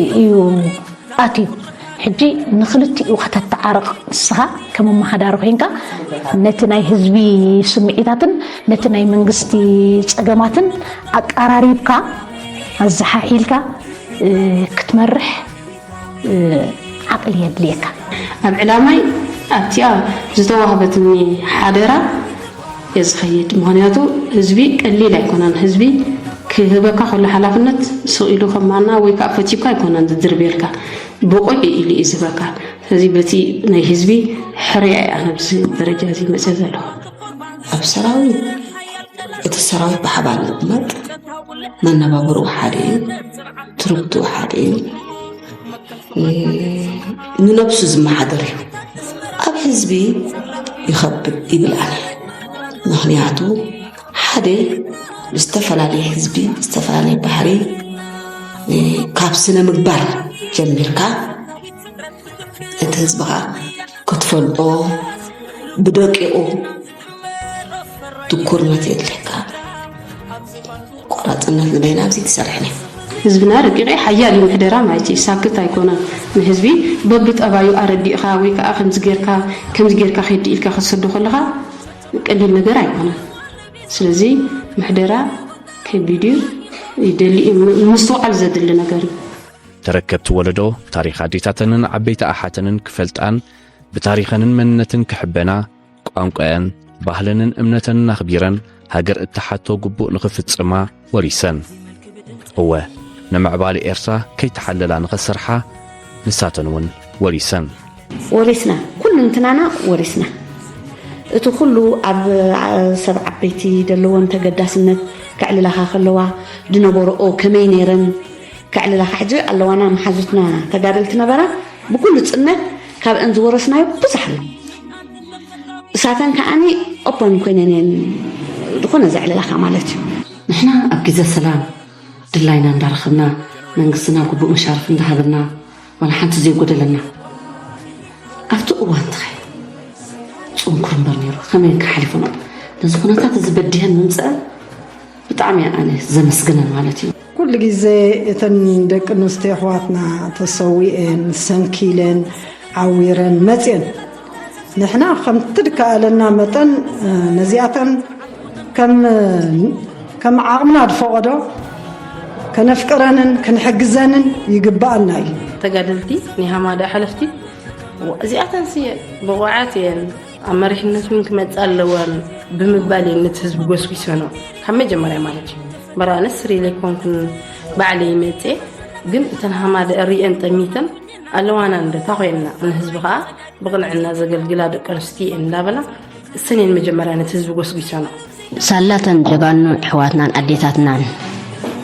እዩ ኣትዩ። ሕጂ ንኽልቲኡ ከተተዓርቕ ንስኻ ከም ኣመሓዳሪ ኮይንካ ነቲ ናይ ህዝቢ ስምዒታትን ነቲ ናይ መንግስቲ ጸገማትን ኣቀራሪብካ ኣዘሓሒልካ፣ እ፣ ክትመርሕ እ፣ ዓቕሊ የድልየካ። ኣብ ዕላማይ ኣብቲኣ ዝተዋህበትኒ ሓደራ እየ ዝኸይድ። ምኽንያቱ ህዝቢ ቀሊል ኣይኮነን። ህዝቢ ክህበካ ከሎ ሓላፍነት ስቕ ኢሉ ከማና ወይ ከዓ ፈትዩካ ኣይኮነን ዝድርብየልካ። ብቑዕ ኢሉ እዩ ዝህበካ። ስለዚ በቲ ናይ ህዝቢ ሕርያ እየ ኣነ ኣብዚ ደረጃ እዚ መፅእ ዘለኹ። ኣብ ሰራዊት፣ እቲ ሰራዊት ብሓባር ምቕማጥ መነባብርኡ ሓደ እዩ፣ ትርጉትኡ ሓደ እዩ። እ፣ ንነብሱ ዝመሓደር እዩ። ኣብ ህዝቢ ይኸብድ ይብል ኣነ። ምኽንያቱ ሓደ ዝተፈላለየ ህዝቢ፣ ዝተፈላለየ ባህሪ፣ ካብ ስነ ምግባር ጀሚርካ እቲ ህዝብኻ ክትፈልጦ ብደቂቑ ትኩርነት የድልየካ። ቆራፅነት ንበይና ኣብዚ ትሰርሕን እዩ። ህዝብና ረቂቕ እዩ፣ ሓያል እዩ ምሕደራ ማለት እዩ። ሳክት ኣይኮነን። ንህዝቢ በብጠባዩ ኣረዲእኻ ወይ ከዓ ከምዚ ጌርካ ከምዚ ጌርካ ከይዲ ኢልካ ክትሰዶ ከለኻ ቀሊል ነገር ኣይኮነን። ስለዚ ምሕደራ ከቢድ እዩ፣ ይደሊ እዩ፣ ምስትውዓል ዘድሊ ነገር እዩ። ተረከብቲ ወለዶ ታሪኽ ኣዴታተንን ዓበይቲ ኣሓተንን ክፈልጣን ብታሪኸንን መንነትን ክሕበና ቋንቋየን ባህለንን እምነተንን ኣኽቢረን ሃገር እትሓቶ ግቡእ ንኽፍጽማ ወሪሰን። እወ፣ ንምዕባሊ ኤርትራ ከይተሓለላ ንኸሰርሓ ንሳተን እውን ወሪሰን። ወሪስና፣ ኩሉ እንትናና ወሪስና። እቲ ኩሉ ኣብ ሰብ ዓበይቲ ደለዎን ተገዳስነት ከዕልላኻ ከለዋ ድነበረኦ ከመይ ነይረን ከዕልላኻ ሕጂ ኣለዋና መሓዙትና ተጋደልቲ ነበራ ብኩሉ ፅነት ካብአን ዝወረስናዮ ብዙሕ ኣሎ። እሳተን ከዓኒ ኦፖን ኮይነን እየን ዝኾነ ዘዕልላኻ ማለት እዩ። ንሕና ኣብ ግዜ ሰላም ድላይና እንዳረኸብና መንግስትና ግቡእ መሻርፍ እንዳሃበና ዋላ ሓንቲ ዘይጎደለና ኣብቲ እዋን ትኸ ፅንኩር እምበር ነይሩ ከመይ ክሓሊፉና ነዚ ኩነታት እዚ በዲሀን ምምፀአን ብጣዕሚ እየ ኣነ ዘመስግነን ማለት እዩ። ኩሉ ግዜ እተን ደቂ ኣንስትዮ ኣሕዋትና ተሰዊኤን ሰንኪለን ዓዊረን መፅየን ንሕና ከምቲ ድከኣለና መጠን ነዚኣተን ከም ዓቕምና ዝፈቐዶ ከነፍቅረንን ክንሕግዘንን ይግበኣና እዩ። ተጋደልቲ ናይ ሃማዳ ሓለፍቲ እዚኣተንሲ ብቑዓት እየን ኣብ መሪሕነት እውን ክመፃ ኣለወን ብምባል እየን ነቲ ህዝቢ ጎስጒሰኖ ካብ መጀመርያ ማለት እዩ። እምበር ኣነስ ሪለ ኣይኮንኩን ባዕለይ መፅየ ግን እተን ሃማዳ ሪአን ጠሚተን ኣለዋና እንዶ እታ ኮይንና ንህዝቢ ከዓ ብቕንዕና ዘገልግላ ደቂ ኣንስትዮ እየን እንዳበላ እሰን እየን መጀመርያ ነቲ ህዝቢ ጎስጒሰኖ። ሳላተን ጀጋኑ ኣሕዋትናን ኣዴታትናን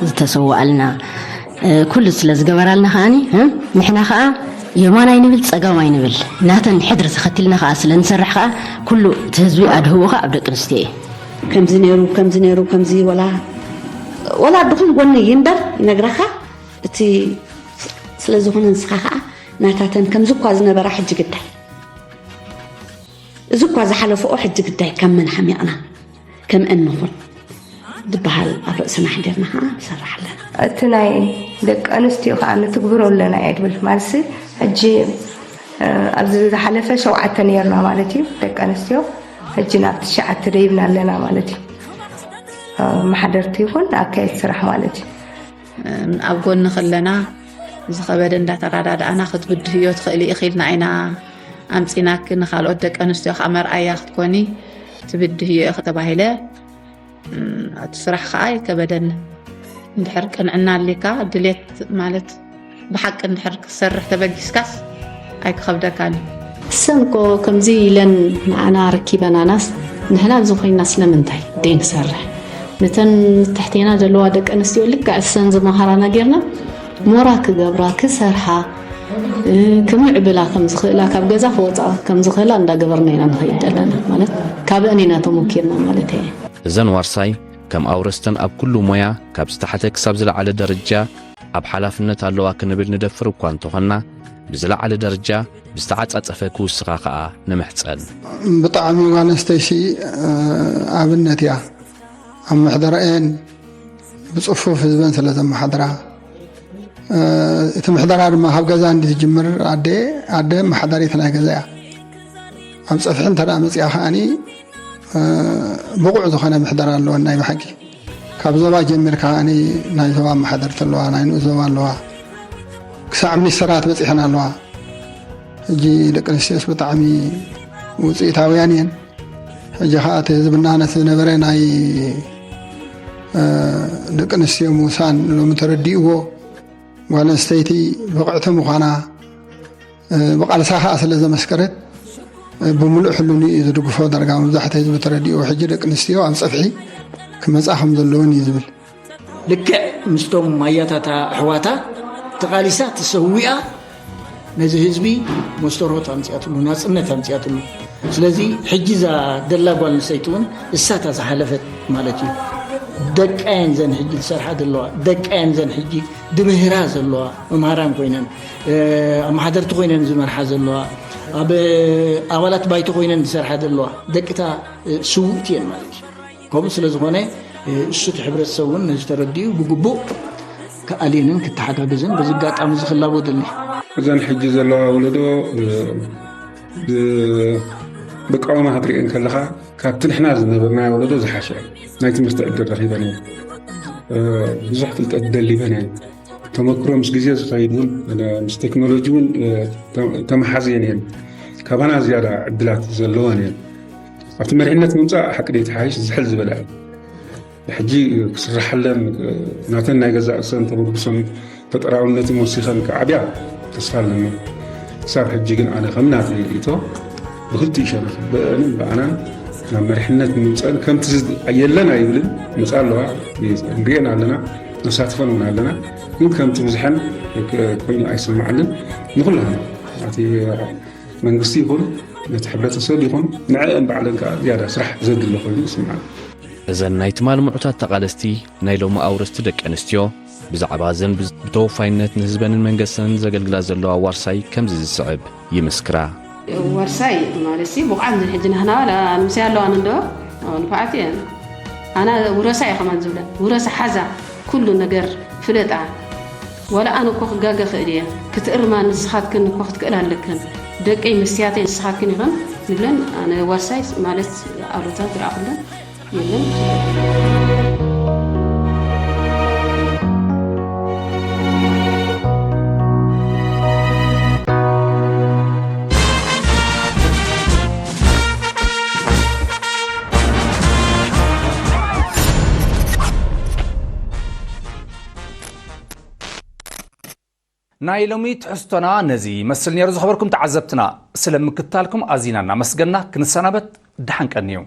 ዝተሰወኣልና ኩሉ ስለ ዝገበራልና ከዓኒ ንሕና ከዓ የማን ኣይንብል ፀጋም ኣይንብል ናተን ሕድሪ ተኸቲልና ከዓ ስለ ንሰርሕ ከዓ ኩሉ እቲ ህዝቢ ኣድህቦ ከዓ ኣብ ደቂ ኣንስትዮ እዩ። ከምዚ ነይሩ ከምዚ ነይሩ ከምዚ ወላ ወላ ድኹም ጎኒ ይንበር ይነግረኻ እቲ ስለ ዝኾነ ንስኻ ከዓ ናታተን ከምዚ እኳ ዝነበራ ሕጂ ግዳይ እዚ እኳ ዝሓለፈኦ ሕጂ ግዳይ ካብ መን ሓሚቕና ከምአን ንኹን ዝበሃል ኣብ ርእስና ኣሕዲርና ከዓ ንሰርሕ ኣለና። እቲ ናይ ደቂ ኣንስትዮ ከዓ ንትግብሮ ኣለና እየ ድብል ማልሲ ሕጂ ኣብዚ ዝሓለፈ ሸውዓተ ነይርና ማለት እዩ ደቂ ኣንስትዮ ሕጂ ናብ ትሽዓተ ደይብና ኣለና ማለት እዩ። መሓደርቲ ይኹን ኣካየድ ስራሕ ማለት እዩ። ኣብ ጎኒ ከለና ዝኸበደ እንዳተረዳድኣና ክትብድህዮ ትኽእሊ ኢኺ ኢልና ኢና ኣምፂናኪ ንኻልኦት ደቂ ኣንስትዮ ከዓ መርኣያ ክትኮኒ ትብድህዮ ኢኺ ተባሂለ እቲ ስራሕ ከዓ ኣይከበደኒ እንድሕር ቅንዕና ኣሊካ ድሌት ማለት ብሓቂ እንድሕር ክትሰርሕ ተበጊስካስ ኣይክኸብደካን እዩ። እሰን እኮ ከምዚ ኢለን ንዓና ኣረኪበናናስ ንሕና ኣብዚ ኮይንና ስለምንታይ ደይ ንሰርሕ? ነተን ትሕቴና ዘለዋ ደቂ ኣንስትዮ ልክዕ እሰን ዝመሃራና ጌርና ሞራ ክገብራ ክሰርሓ ክምዕብላ ከምዝኽእላ ካብ ገዛ ክወፃ ከምዝኽእላ እንዳገበርና ኢና ንኸይድ ዘለና ማለት ካብአን ኢና ተሞኪርና ማለት እየ። እዘን ዋርሳይ ከም ኣውረስተን ኣብ ኩሉ ሞያ ካብ ዝተሓተ ክሳብ ዝለዓለ ደረጃ ኣብ ሓላፍነት ኣለዋ ክንብል ንደፍር እኳ እንተኾንና ብዝለዓለ ደረጃ ብዝተዓፃፀፈ ክውስኻ ከዓ ንምሕፀን። ብጣዕሚ ጓል ኣንስተይሲ ኣብነት እያ ኣብ ምሕደረኤን ብፅፉፍ ህዝበን ስለ ዘመሓድራ እቲ ምሕደራ ድማ ካብ ገዛ እንዲ ትጅምር ኣደ ኣደ መሓዳሪት ናይ ገዛ እያ ኣብ ፀፍሒ እንተ መፅያ ከዓኒ ብቑዕ ዝኾነ ምሕደራ ኣለወን ናይ ብሓቂ ካብ ዞባ ጀሚርካ ከዓኒ ናይ ዞባ ኣመሓደርቲ ኣለዋ ናይ ንኡስ ዞባ ኣለዋ ክሳዕ ሚኒስተራት በፂሐን ኣለዋ ሕጂ ደቂ ኣንስትዮስ ብጣዕሚ ውፅኢታውያን እየን ሕጂ ከዓ እቲ ህዝብና ነቲ ዝነበረ ናይ ደቂ ኣንስትዮ ምውሳን ሎሚ ተረዲእዎ ጓል ኣንስተይቲ ብቕዕቲ ምዃና ብቓልሳ ከዓ ስለ ዘመስከረት ብምሉእ ሕሉን እዩ ዝድግፎ ዳርጋ መብዛሕቲ ህዝቢ ተረዲእዎ ሕጂ ደቂ ኣንስትዮ ኣብ ፀፍሒ ክመፃ ከም ዘለወን እዩ ዝብል ልክዕ ምስቶም ኣያታታ ኣሕዋታ ተቓሊሳ ተሰዊኣ ነዚ ህዝቢ መስተርሆት ኣምፅኣትሉ ናፅነት ኣምፅኣትሉ ስለዚ ሕጂ እዛ ደላ ጓል ኣንስተይቲ እውን እሳታ ዝሓለፈት ማለት እዩ ደቀን ዘን ሕጂ ዝሰርሓ ዘለዋ ደቀን ዘን ሕጂ ድምህራ ዘለዋ መምሃራን ኮይነን ኣመሓደርቲ ኮይነን ዝመርሓ ዘለዋ ኣብ ኣባላት ባይቶ ኮይነን ዝሰርሓ ዘለዋ ደቅታ ስውእቲ እየን ማለት እዩ። ከምኡ ስለ ዝኾነ እሱ እቲ ሕብረተሰብ እውን ነዚ ተረዲኡ ብግቡእ ክኣልየንን ክተሓጋገዝን በዚ ኣጋጣሚ ዝኽላቦ ደሊ። እዘን ሕጂ ዘለዋ ወለዶ ብቃወማ ክትሪኤን ከለኻ ካብቲ ንሕና ዝነበርናዮ ወለዶ ዝሓሸ ናይ ትምህርቲ ዕድል ረኺበን እየን። ብዙሕ ፍልጠት ደሊበን እየን። ተመክሮ ምስ ግዜ ዝኸይድ እውን ምስ ቴክኖሎጂ እውን ተመሓዝየን እየን። ካባና ዝያዳ ዕድላት ዘለወን እየን። ኣብቲ መሪሕነት ምምፃእ ሓቂ ደይተሓይሽ ዝሕል ዝበለ እዩ። ሕጂ ክስርሓለን ናተን ናይ ገዛእ ርእሰን ተበግሶን ፈጠራውነትን ወሲኸን ክዓብያ ተስፋ ኣለኒ። ክሳብ ሕጂ ግን ኣነ ከም ናተይ ርእይቶ ብክልቲኡ ሸነኽ ብአንን ብኣናን ናብ መሪሕነት ንምምፀአን ከምቲ የለን ኣይብልን፣ መፃ ኣለዋ፣ ንሪኤን ኣለና፣ ነሳትፈን እውን ኣለና። ግን ከምቲ ብዝሐን ኮይኑ ኣይስማዓንን። ንኩላህና እቲ መንግስቲ ይኹን ነቲ ሕብረተሰብ ይኹን ንዐአን ባዕለን ከዓ ዝያዳ ስራሕ ዘድሊ ኮይኑ ይስምዓኒ። እዘን ናይ ትማል ምዑታት ተቓለስቲ ናይ ሎሚ ኣውረስቲ ደቂ ኣንስትዮ ብዛዕባ እዘን ብተወፋይነት ንህዝበንን መንግስተንን ዘገልግላ ዘለዋ ዋርሳይ ከምዚ ዝስዕብ ይምስክራ። ዋርሳይ ማለት ሲ ብቑዓት ሕጂ ናህና ዋላ ንምስያ ኣለዋን እንዶ ንፋዓት እየን ኣና ውረሳ እየ ከማን ዝብለን ውረሳ ሓዛ ኩሉ ነገር ፍለጣ ዋላ ኣነ እኮ ክጋገ ክእል እየ ክትእርማ ንስኻትክን እኮ ክትክእል ኣለክን ደቀይ መስትያተይ ንስኻትክን ኢኸን ንብለን ኣነ ዋርሳይ ማለት ኣሎታት ዝረኣኹለን የለን። ናይ ሎሚ ትሕዝቶና ነዚ ይመስል ነይሩ። ዝኸበርኩም ተዓዘብትና ስለ ምክታልኩም ኣዚና እናመስገና ክንሰናበት ደሓን ቀንዩ።